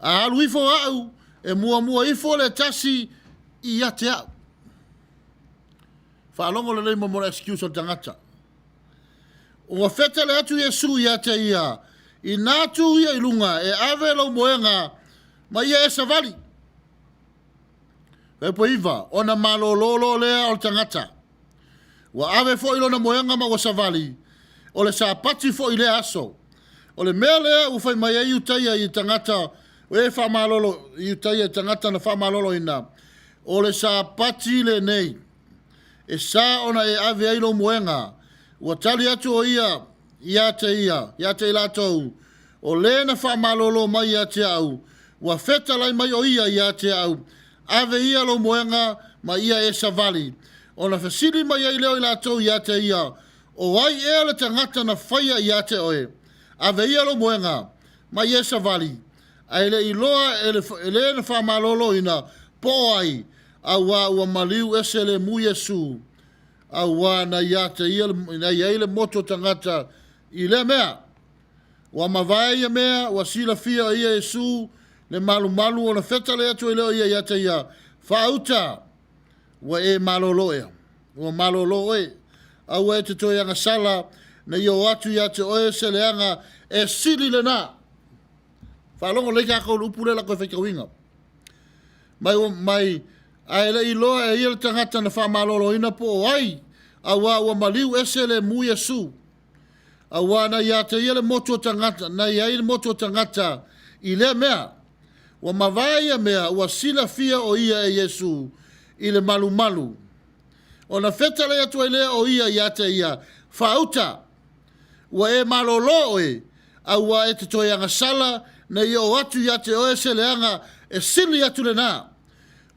A alu ifo au, e muamua ifo le tasi ia te au. Faalogo lelei mo mo le excuse o le tagata. Ua fetele atu Iesu ia te ia, Inā tū ia i lunga, e ave lou moega ma ia e savali. Fuaiupu 9, ona malolo loa lea o le tagata. Ua ave foi lona moega ma ua savali, o le Sapati foi lea aso. O le mea lea ua fai mai ai Iutaia i tagata O e faamalolo Iutaia i tagata na faamaloloina, o le Sapati lenei, e sa ona e ave ai lou moega. Ua tali atu o ia ia te ia, ia te i latou, o le na faamalolo mai ia te au, ua fetalai mai o ia ia te au, Ave ia lou moega ma ia e savali. Ona fesili mai ai lea o i latou ia te ia, O ai ea le tagata na faia ia te oe? Ave ia lou moega, ma ia e savali. Ae le i iloa e le, e le na faamaloloina po o ai, auā ua maliu ese lemu Iesu, auā na ia te ia, na i ai le motu o tagata i lea mea. Ua mavae ia mea, ua silafia e ia Iesu le malumalu ona fetalai atu ai lea o ia ia te ia, Faauta, ua e malolo ea, ua malolo oe. Aua e te toe agasala, ne i oo atu ia te oe se leaga e sili lena. Faalogo lelei tatou i le upu lea o le a toe faitauina. Mai, mai, ae le i iloa e ia le tagata na faamaloloina po o ai, auā ua maliu ese lemu Iesu. Auā na ia te ia le motu o tagata, na i ai le motu o tagata i lea mea. Ua mavae ia mea, ua silafia o ia e Iesu i le malumalu. Ona fetalai atu ai lea o ia ia te ia, Faauta, ua e malolo oe, auā e te toe agasala, ne i oo atu ia te oe se leaga e sili atu lena.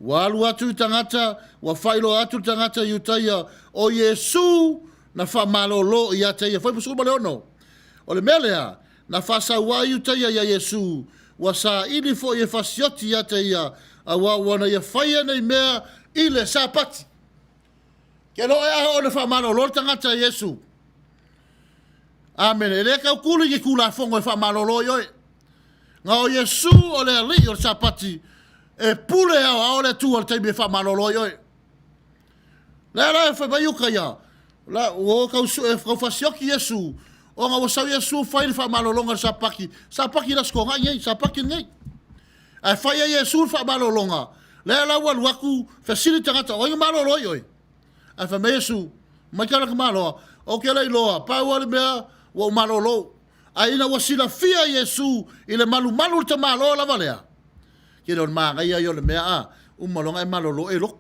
Ua alu atu i tagata, ua faailoa atu le tagata Iutaia, o Iesu na faamalolo ia te ia. Fuaiupu 16. O le mea lea, na faasau ai Iutaia iā Iesu, ua saili foi e fasioti ia te ia, auā ua na ia faia nei mea i le Sapati. Ke lo e aho ona faamalolo le tagata e Iesu. Amene. E le taukuli ni Tulafono e faamalolo ai oe. Na o Iesu o le Alii o le Sapati e pule aoao le Atua i le taimi e faamalolo ai oe. Lea la e fai mai uka ia, la, ua tau, e tau fasioti Iesu, ona ua sau Iesu fai le faamalologa i le Sapati, Sapati le Aso Toonai nei, Sapati lenei. Ae fai e Iesu le faamalologa, lea la ua alu atu, fesili tagata, o ai na malolo ai oe? Ae fai mai Iesu, mai tala tamaloa, ou te le iloa, pau lava le mea ua ou malolo. Ae ina ua silafia Iesu i le malumalu le tamaloa lava lea, tele o le manaia ia o le mea a, uma loa ona e malolo e lotu.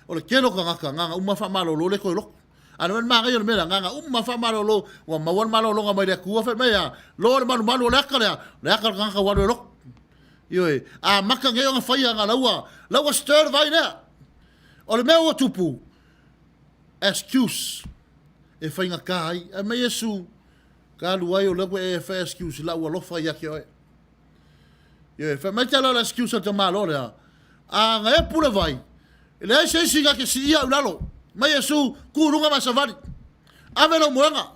O le tele o tagata, na ona uma faamalolo le toe lotu. A o le manaia o le mea lea, na ona uma faamalolo, ua maua le malologa mai le Atua, fai mai a, lo le malumalu o le ata lea, o le ata o le tagata ua alu e lotu. Ioe, amata nei ona faia na laua, laua stir le vai lea. O le mea ua tupu, excuse e faigata ai. Ae mai Iesu, ka alu ai o lea ua e fai excuse i lau alofa ia te oe. Ioe, fai mai tala o le excuse a le tamaloa lea, a na epu le vai, e leai se isi na te siia au i lalo. Mai Iesu, tu i luga ma savali. Ave lou moega,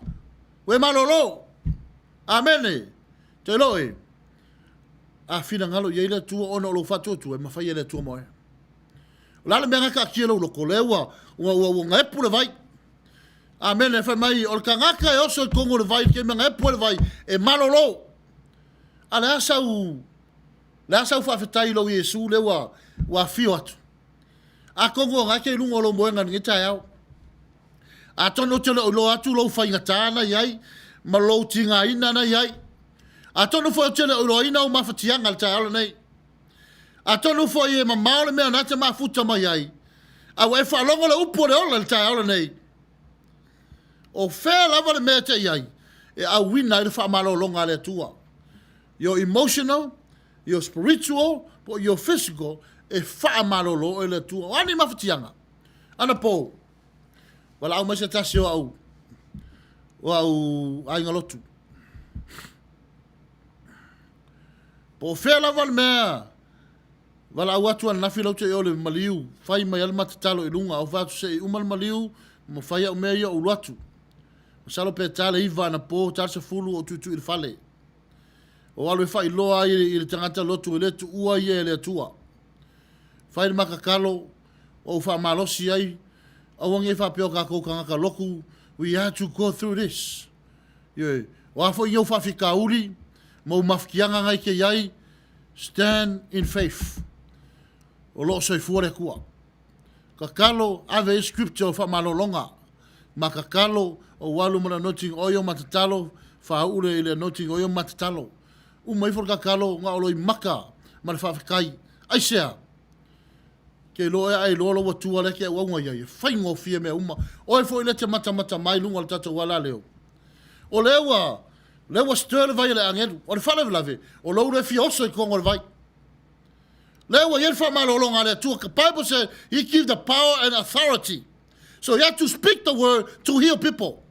ua e malolo. Amene. Te loe, a finagalo i ai le Atua ona o lou faatuatua, e mafai e le Atua ma oe. O le a le mea na taatia lou loto, lea ua, ua, ua, ua gaepu le vai. Amene, fai mai, o le tagata e oso i totonu o le vai, i le taimi e gaepu ai le vai, e malolo. A le a sau, le a sau faafetai i lou Iesu lea ua, ua afio atu. Atonu o na e te i luga o lou moega i lenei taeao. Atonu ou te le o iloa atu lou faigata na i ai, ma lou tigaina na i ai. Atonu foi ou te le o iloaina ou mafatiaga i le taeao lenei. Atonu foi e mamao le mea na te mafuta mai ai, a ua e faalogo le upu o le ola i le taeao lenei. O fea lava le mea e te i ai, e auina ai le faamalologa a le Atua. Your emotional, your spiritual, po your physical, e faamalolo oe le Atua. O a ni mafatiaga? Anapo, valaau mai se tasi o au, o au aiga lotu. Po o fea lava le mea, valaau atu ananafi lau te i o le maliu, fai mai ai le ma tatalo i luga, ou fai atu se i uma le maliu, ma fai au mea ia ou alu atu. Masalo pe ta le 9 anapo, ta le 10 ou tuitui i le fale. O alu e faailoa ai i le tagata lotu e le tuua ia e le Atua. Fai le ma tatalo, ou faamalosi ai, aua nei faapea o tatou tagata lotu, we have to go through this. Ioe. O a foi ou faafitauli ma ou mafatiaga na e te i ai, stand in faith. O lo o soifua le Atua. Tatalo, ave ai scripture o faamalologa. Ma tatalo, ou alu ma le anointing oil ma tatalo, faauu le, i le anointing oil ma tatalo. Uma ifo le tatalo, na o loimata. ma le faafetai. Aisea? Ke iloa ea ai loa lou Atua lea e te auauna i ai, e faigofie mea uma. Oe foi lea e te matamata mai i luga o le tatou alaleo. O lea ua, lea ua stir le vai a le agelu. O le faalavelave, o lou le fia oso i totonu o le vai. Lea ua i ai le faamalologa a le Atua. The Bible said, He give the power and authority. So you have to speak the word to heal people.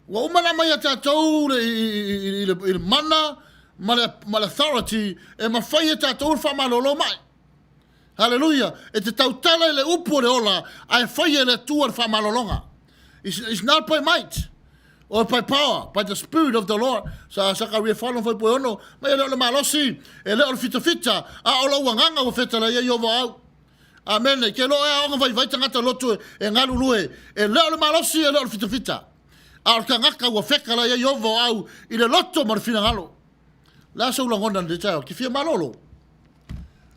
Ua uma ona aumai ia tatou i, i, i, le, i le mana ma le, ma le authority e mafai e tatou le faamalolo mai. Hallelujah. E te tautala i le upu o le ola, ae fai e le Atua le faamalologa. It's not by might or by power, by the spirit of the Lord. Sa Sakaria 4 fai poe ono, mai e le o le malosi, e le o le fitafita, a o lou agaga ua fetalai ai Ieova au. Amene. Ke loa e aoga vaivai tagata lotu e galulue, e le o le malosi, e le o le fitafita. A o le tagata ua fetalai ai Ieova o au i le loto ma le finagalo. Le a sou lagona i lenei taeao? Ke fia malolo.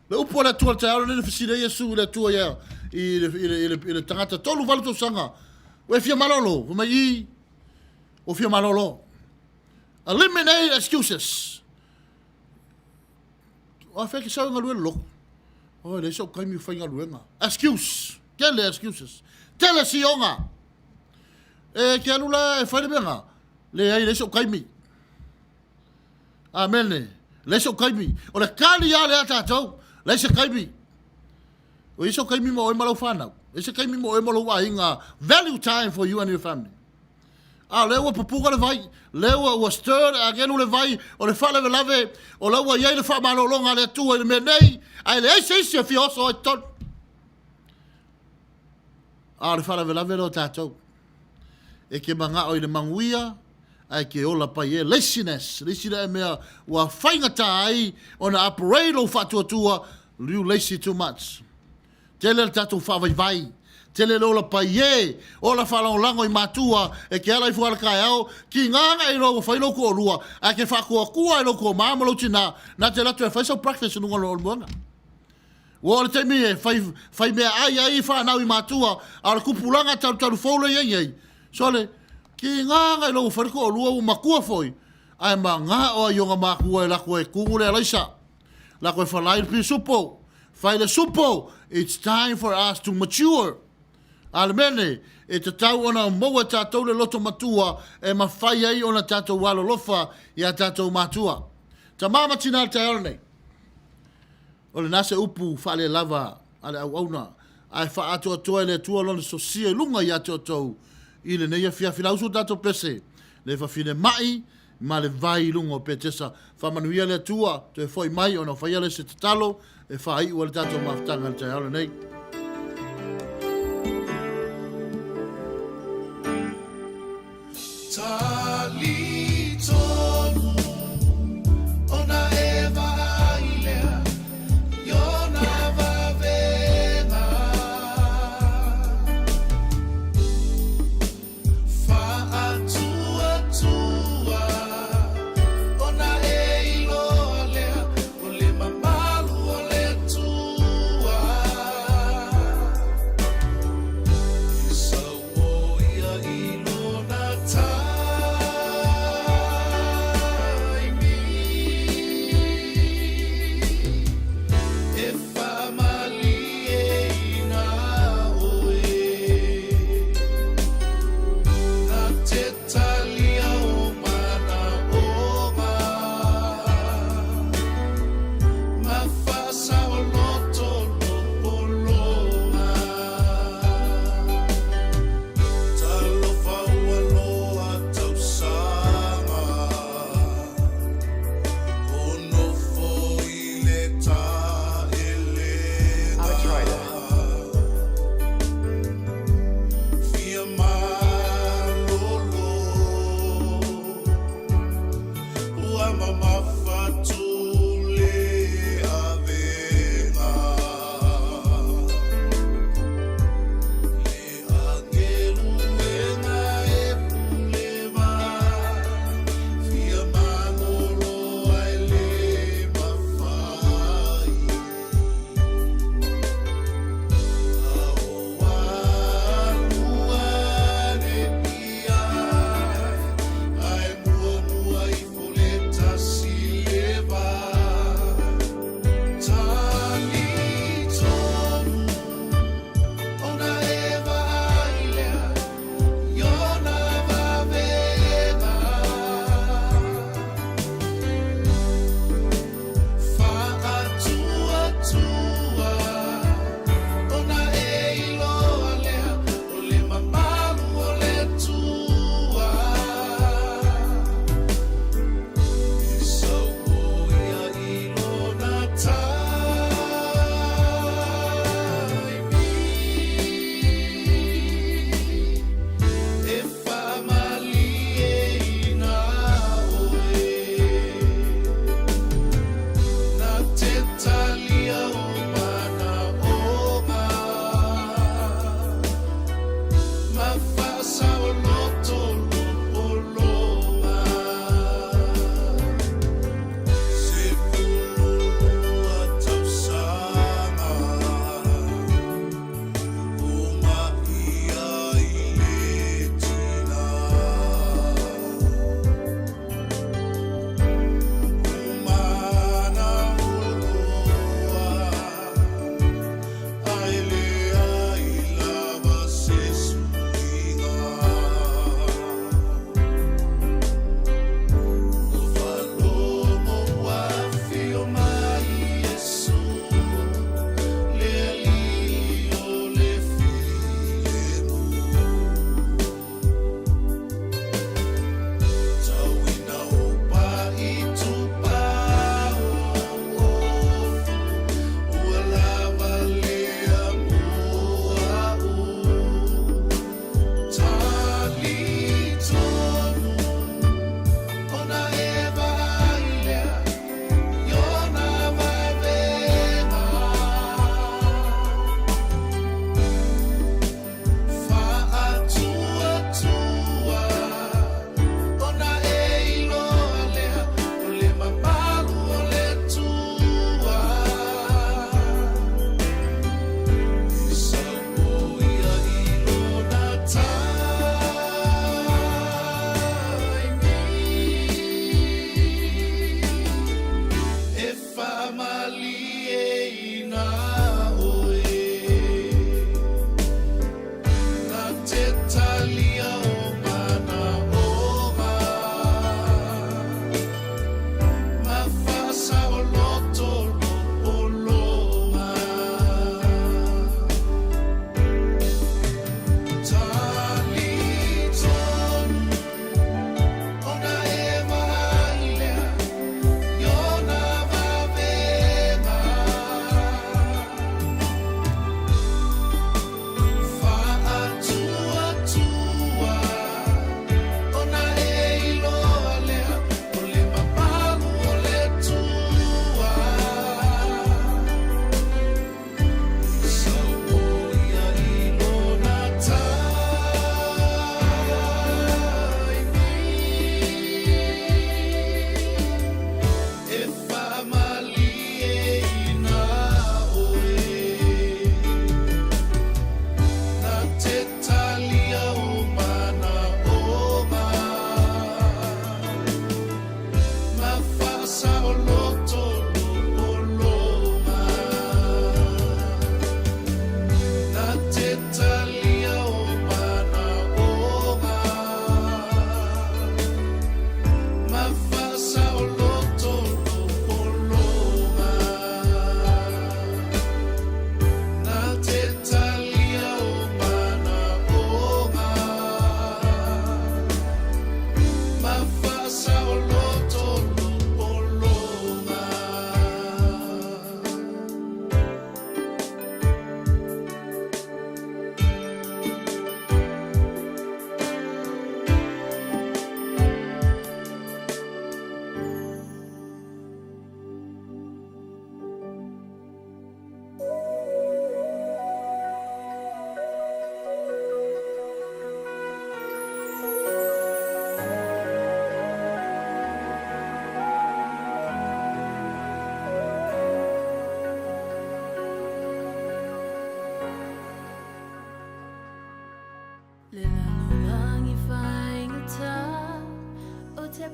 Le upu a le Atua i le taeao lenei na fesili ai Iesu i le Atua ia i le, i le, i le, i le tagata 38 tausaga. Ua e fia malolo? Fai mai, i, ua fia malolo. Eliminate excuses. O a fea ke sau e galue le lotu? Oh, e leai sou taimi faigaluega. Excuse. Tele excuses. Tele sioga. E ke alu la e fai le mea na. Leai, leai sou taimi. Amene. Leai sou taimi. O le kali lava lea a tatou. Leai se taimi. O i sou taimi mo oe ma lau whanau. Leai se taimi mo oe ma lou aiga. Value time for you and your family. A o lea ua pupuga le vai, lea ua, ua stir le agelu le vai, o le faalavelave, o la ua i ai le faamalologa a le Atua i le mea nei, ae leai se isi e fia oso ai totonu. A o le faalavelave lea o tatou. E ke manao i le manuia, ae ke ola pai e. Laziness, le isi lea mea ua faigata ai ona operate lou faatuatua, you lazy too much. Tele le tatou faavaivai, tele le ola paie, ola faalagolago i matua e ke ala ifo ala taeao, kiga ana e iloa ua fai lou toalua, ae ke faatuatua i lou toama ma lou tina, na te alu atu e fai sau breakfast i luga o le moega. Ua oo le taimi e fai, fai meaai ai fanau i matua, a o le tupulaga talutalu fou lea e i ai nei, sole, kiga ana iloa ua fai le toalua ua matua foi, ae magao ai i ona matua e lako e tumu le alaisa. Lako e falai le pisupo. Fai le supo. It's time for us to mature. Alemene, e tatau ona maua e tatou le loto matua e mafai ai ona tatou alolofa i a tatou matua. Tama ma tina i le taeao lenei. O lena se upu faalelava a le auauna, ae faaatoatoa e le Atua lona sosia i luga ia te outou i lenei afiafi. Lausu o tatou pese, le fafine mai ma le vai i luga o Petesa. Faamanuia le Atua, toe foi mai ona faia lea se tatalo e faaiu ai le tatou mafutaga i le taeao lenei.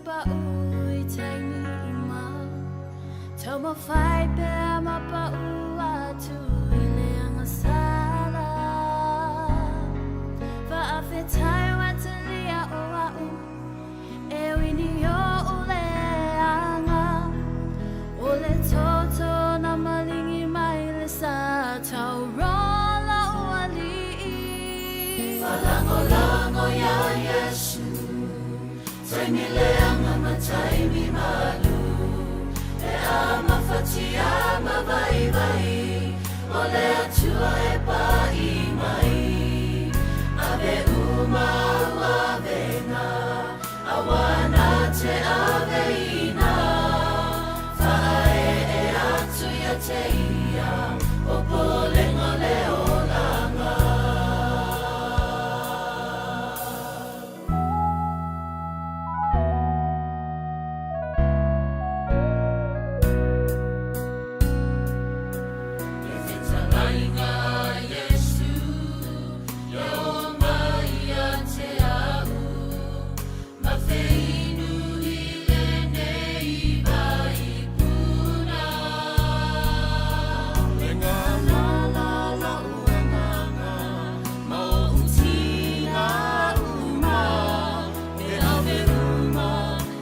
paʻu i taimi uma. Taumafai pea ma paʻu atu i le agasala. Faafetai ua talia o aʻu e wini oʻu leaga. O le toto na maligi mai le sa tauroa la'u aliʻi. Faalagolago iā Iesu, taimi leaga ma taimi malu, pe a mafatia ma vaivai, o le Atua e paʻi mai. Ave uma au avega, aua na te aveina, faaee atu ia te ia, popolega o le olaga. Le fetalaiga a Iesu, ia oo mai ia te au, ma feinu i lenei vai puna. Le galala la'u agaga, ma o'u tina uma, e ave uma,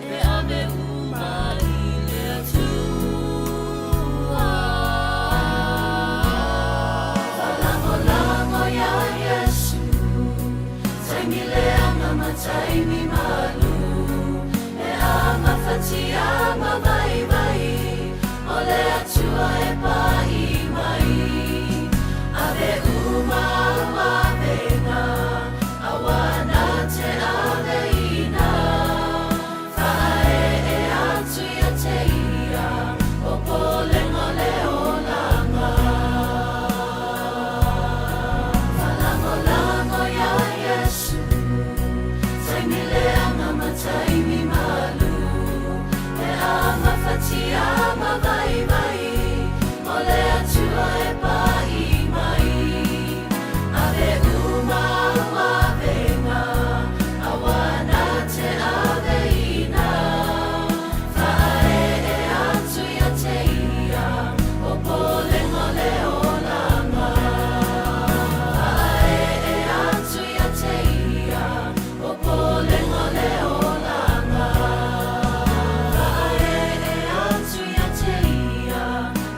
e ave uma i le Atua. Faalagolago iā Iesu, taimi leaga ma taimi malu, pe a mafatia ma vaivai, o le Atua e paʻi mai. Ave uma au avega, aua na te aveina, faaee atu ia te ia, popolega o le olaga. Faalagolago iā Iesu, taimi leaga ma taimi malu, pe a mafatia ma vaivai, o le Atua e paʻi mai. Ave uma au avega, aua na te aveina, faaee atu ia te ia, popolega o le olaga. Faaee atu ia te ia, popolega o le olaga. Faaee atu ia te ia,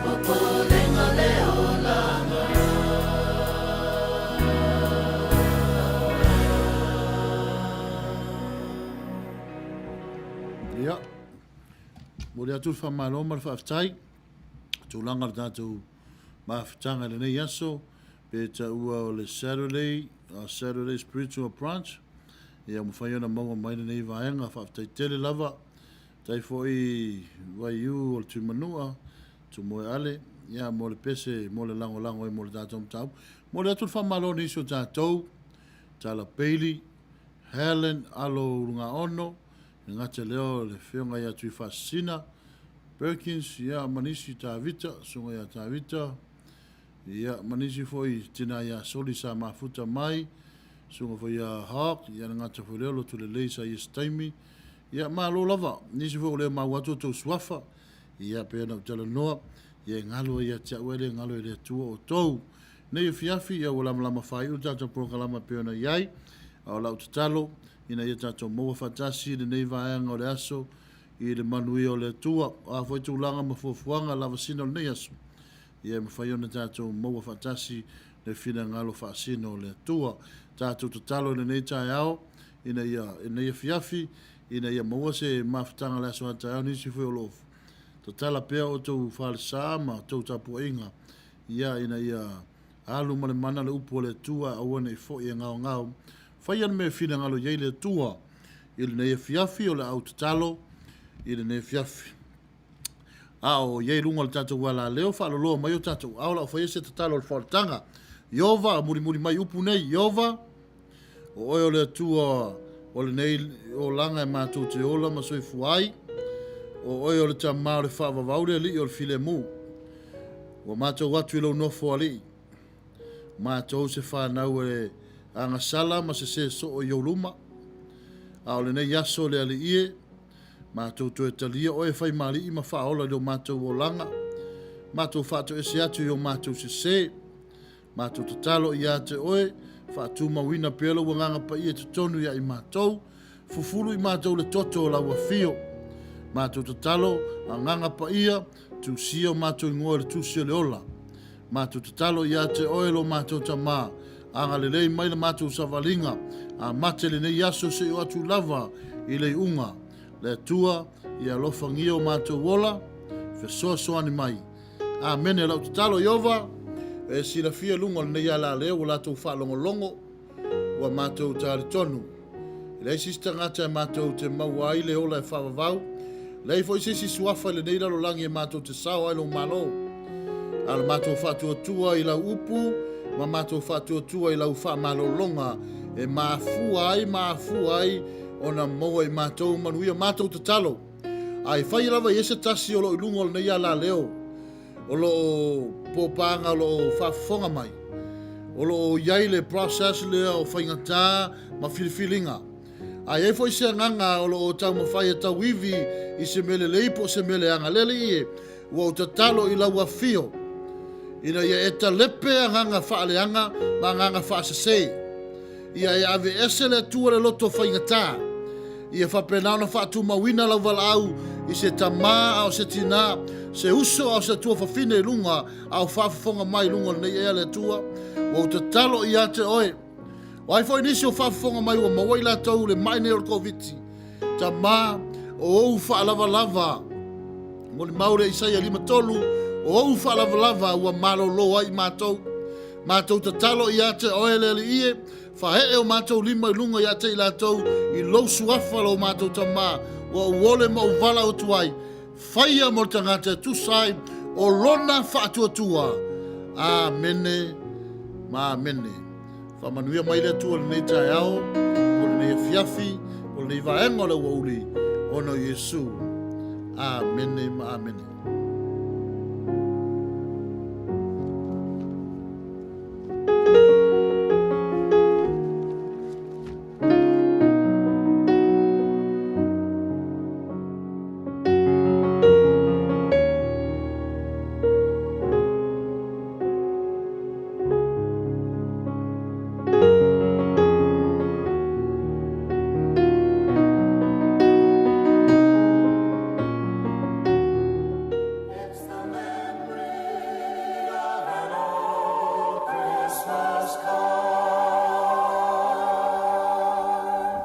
popolega o le olaga.
Ia, momoli atu le faamalo ma le faafetai i tulaga o le tatou mafutaga i lenei aso, pe taua o le Saturday, Saturday Spiritual Branch, ia ua mafai ona maua mai lenei vaega. Faafetai tele lava. Faafetai foi i Vaiū o le Tuimanua, Tumoeale, ia mo le pese, mo le lagolago ai mo le tatou mataupu. Momoli atu le faamalo i nisi o tatou, Tala Bailey, Helen Alo Ulugaono, e le gata i lea o le Afioga ia Tuifaasisina Perkins, ia ma nisi Tavita, Susuga ia Tavita, ia ma nisi foi tina ia Soli sa mafuta mai, Susuga foi ia Hawk, ia le gata foi lea o Lotulelei sa ia se taimi. Ia malo lava, nisi foi o lea maua atu outou suafa, ia pei ona ou talanoa, ia e galo ai ia te au ae le galo i le Atua outou. Nei afiafi, ia ua lamalama faaiu le tatou polokalama e pei ona i ai, a o lau tatalo, ina ia tatou maua faatasi lenei vaega o le aso i le manuia o le Atua. O a foi tulaga ma fuafuaga lavasina o lenei aso, ia e mafai ona tatou maua faatasi le finagalo faasino o le Atua. Tatou tatalo i lenei taeao, ina ia, i lenei afiafi, ina ia maua se mafutaga i le aso a taeao, nisi foi o lo o tatala pea outou falesa ma outou tapuaiga, ia, ina ia alu ma le mana le upu a le Atua, aua ne i foi e gaogao. Faia le mea e finagalo i ai le Atua i lenei afiafi, o le a ou tatalo i lenei afiafi. A o i ai i luga o le tatou alaleo, faaloloa mai o tatou ao, o le a ou faia se tatalo o le faaolataga. Ieova, mulimuli mai upu nei, Ieova, o oe o le Atua o lenei olaga e matou te ola ma soifua ai, o oe o le Tama o le faavavau le Alii o le filemu. Ua matou atu i lou nofo alii, matou se fanau e agasala ma sesē soo i ou luma. A o lenei aso le Alii e, Matou toe talia oe e fai ma Alii ma Faaola i lo matou olaga. Matou faatoese atu i o matou sese. Matou tatalo ia te oe, faatumauina pea lou Agaga Paia i totonu ia i matou, fufulu i matou le toto o lau afio. Matou tatalo, Agaga Paia, tusia o matou igoa i le tusi o le ola. Matou tatalo ia te oe lo matou Tama, agalelei mai le matou savaliga, amata i lenei aso seia oo atu lava i le iuga. Le Atua, ia alofagia o matou ola, fesoasoani mai. Amene. Lau tatalo Ieova, e silafia luga o lenei alaleo ua latou faalogologo, ua matou talitonu. E leai se isi tagata e matou te maua ai le ola e faavavau, leai foi se isi suafa i lenei lalolagi e matou te sao ai lou Malo. A o le matou faatuatua i lau upu ma matou faatuatua i lau faamalologa e mafua ai ma afua ai ona maua i matou manuia matou tatalo. A e fai lava i ai se tasi o lo o i luga o lenei alaleo, o lo o pōpāga o lo o faafofoga mai, o lo o i ai le process lea o faigata ma filifiliga. A i ai foi se agaga o lo o taumafai e tauivi i se mea lelei po o se mea leaga, le Alii e, ua ou tatalo i lau afio, ina ia e talepe agaga faaleaga ma agaga faasese. Ia e aveese le Atua le loto faigata. Ia faapena ona faatumauina lau valaau i se tama a o se tinā, se uso a o se tuafafine i luga a o faafofoga mai i luga o lenei ea le Atua. Ua ou tatalo ia te oe. O ai foi nisi o faafofoga mai ua maua i latou le mai nei o le Koviti. Tama, o ou faalavalava, molimau le Isaia 53, o ou faalavalava ua malolo ai i matou. Matou tatalo ia te oe le Alii e, faee o matou lima i luga ia te i latou i lou suafa lo matou Tama, ua ou ole ma ou valaau atu ai, faia mo le tagata e tusa ai o lona faatuatua. Amene ma amene. Faamanuia mai le Atua i lenei taeao, po o lenei afiafi, po o lenei vaega o le aoauli, ona o Iesu. Amene ma amene.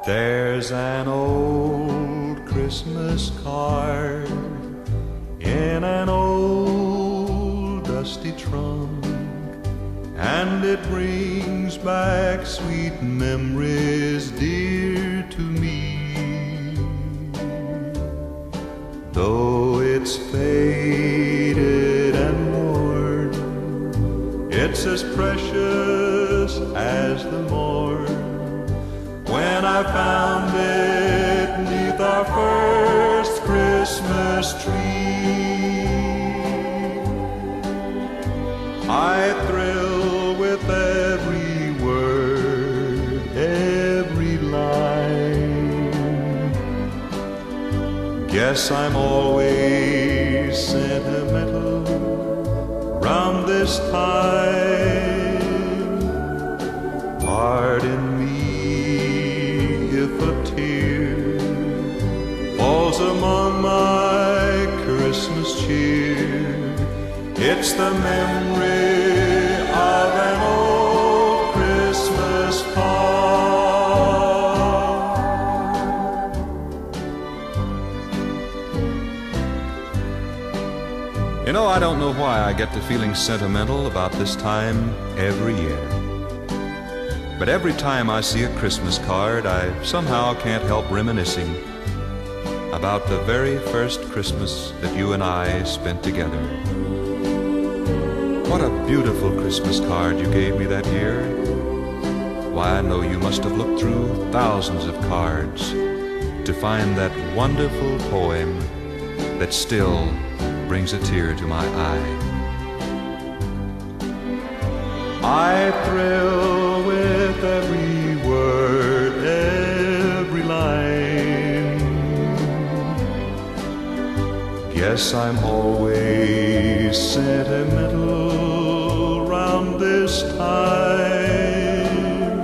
There's an old Christmas card in an old dusty trunk, and it brings back sweet memories dear to me. Though it's faded and worn, it's as precious as the morn when I found it neath our first Christmas tree. I thrill with every word, every line. Guess I'm always sentimental round this time. Pardon me if a tear falls among my Christmas cheer. It's the memory of an old Christmas card. You know, I don't know why I get to feeling sentimental about this time every year. But every time I see a Christmas card, I somehow can't help reminiscing about the very first Christmas that you and I spent together. What a beautiful Christmas card you gave me that year. Why, I know you must have looked through thousands of cards to find that wonderful poem that still brings a tear to my eye. I thrill with every word, every line. Yes, I'm always sentimental round this time.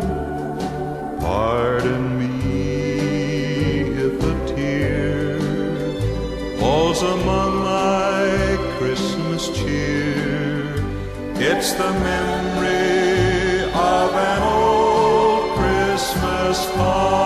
Pardon me if a tear falls among my Christmas cheer. It's the memory of an old Christmas time.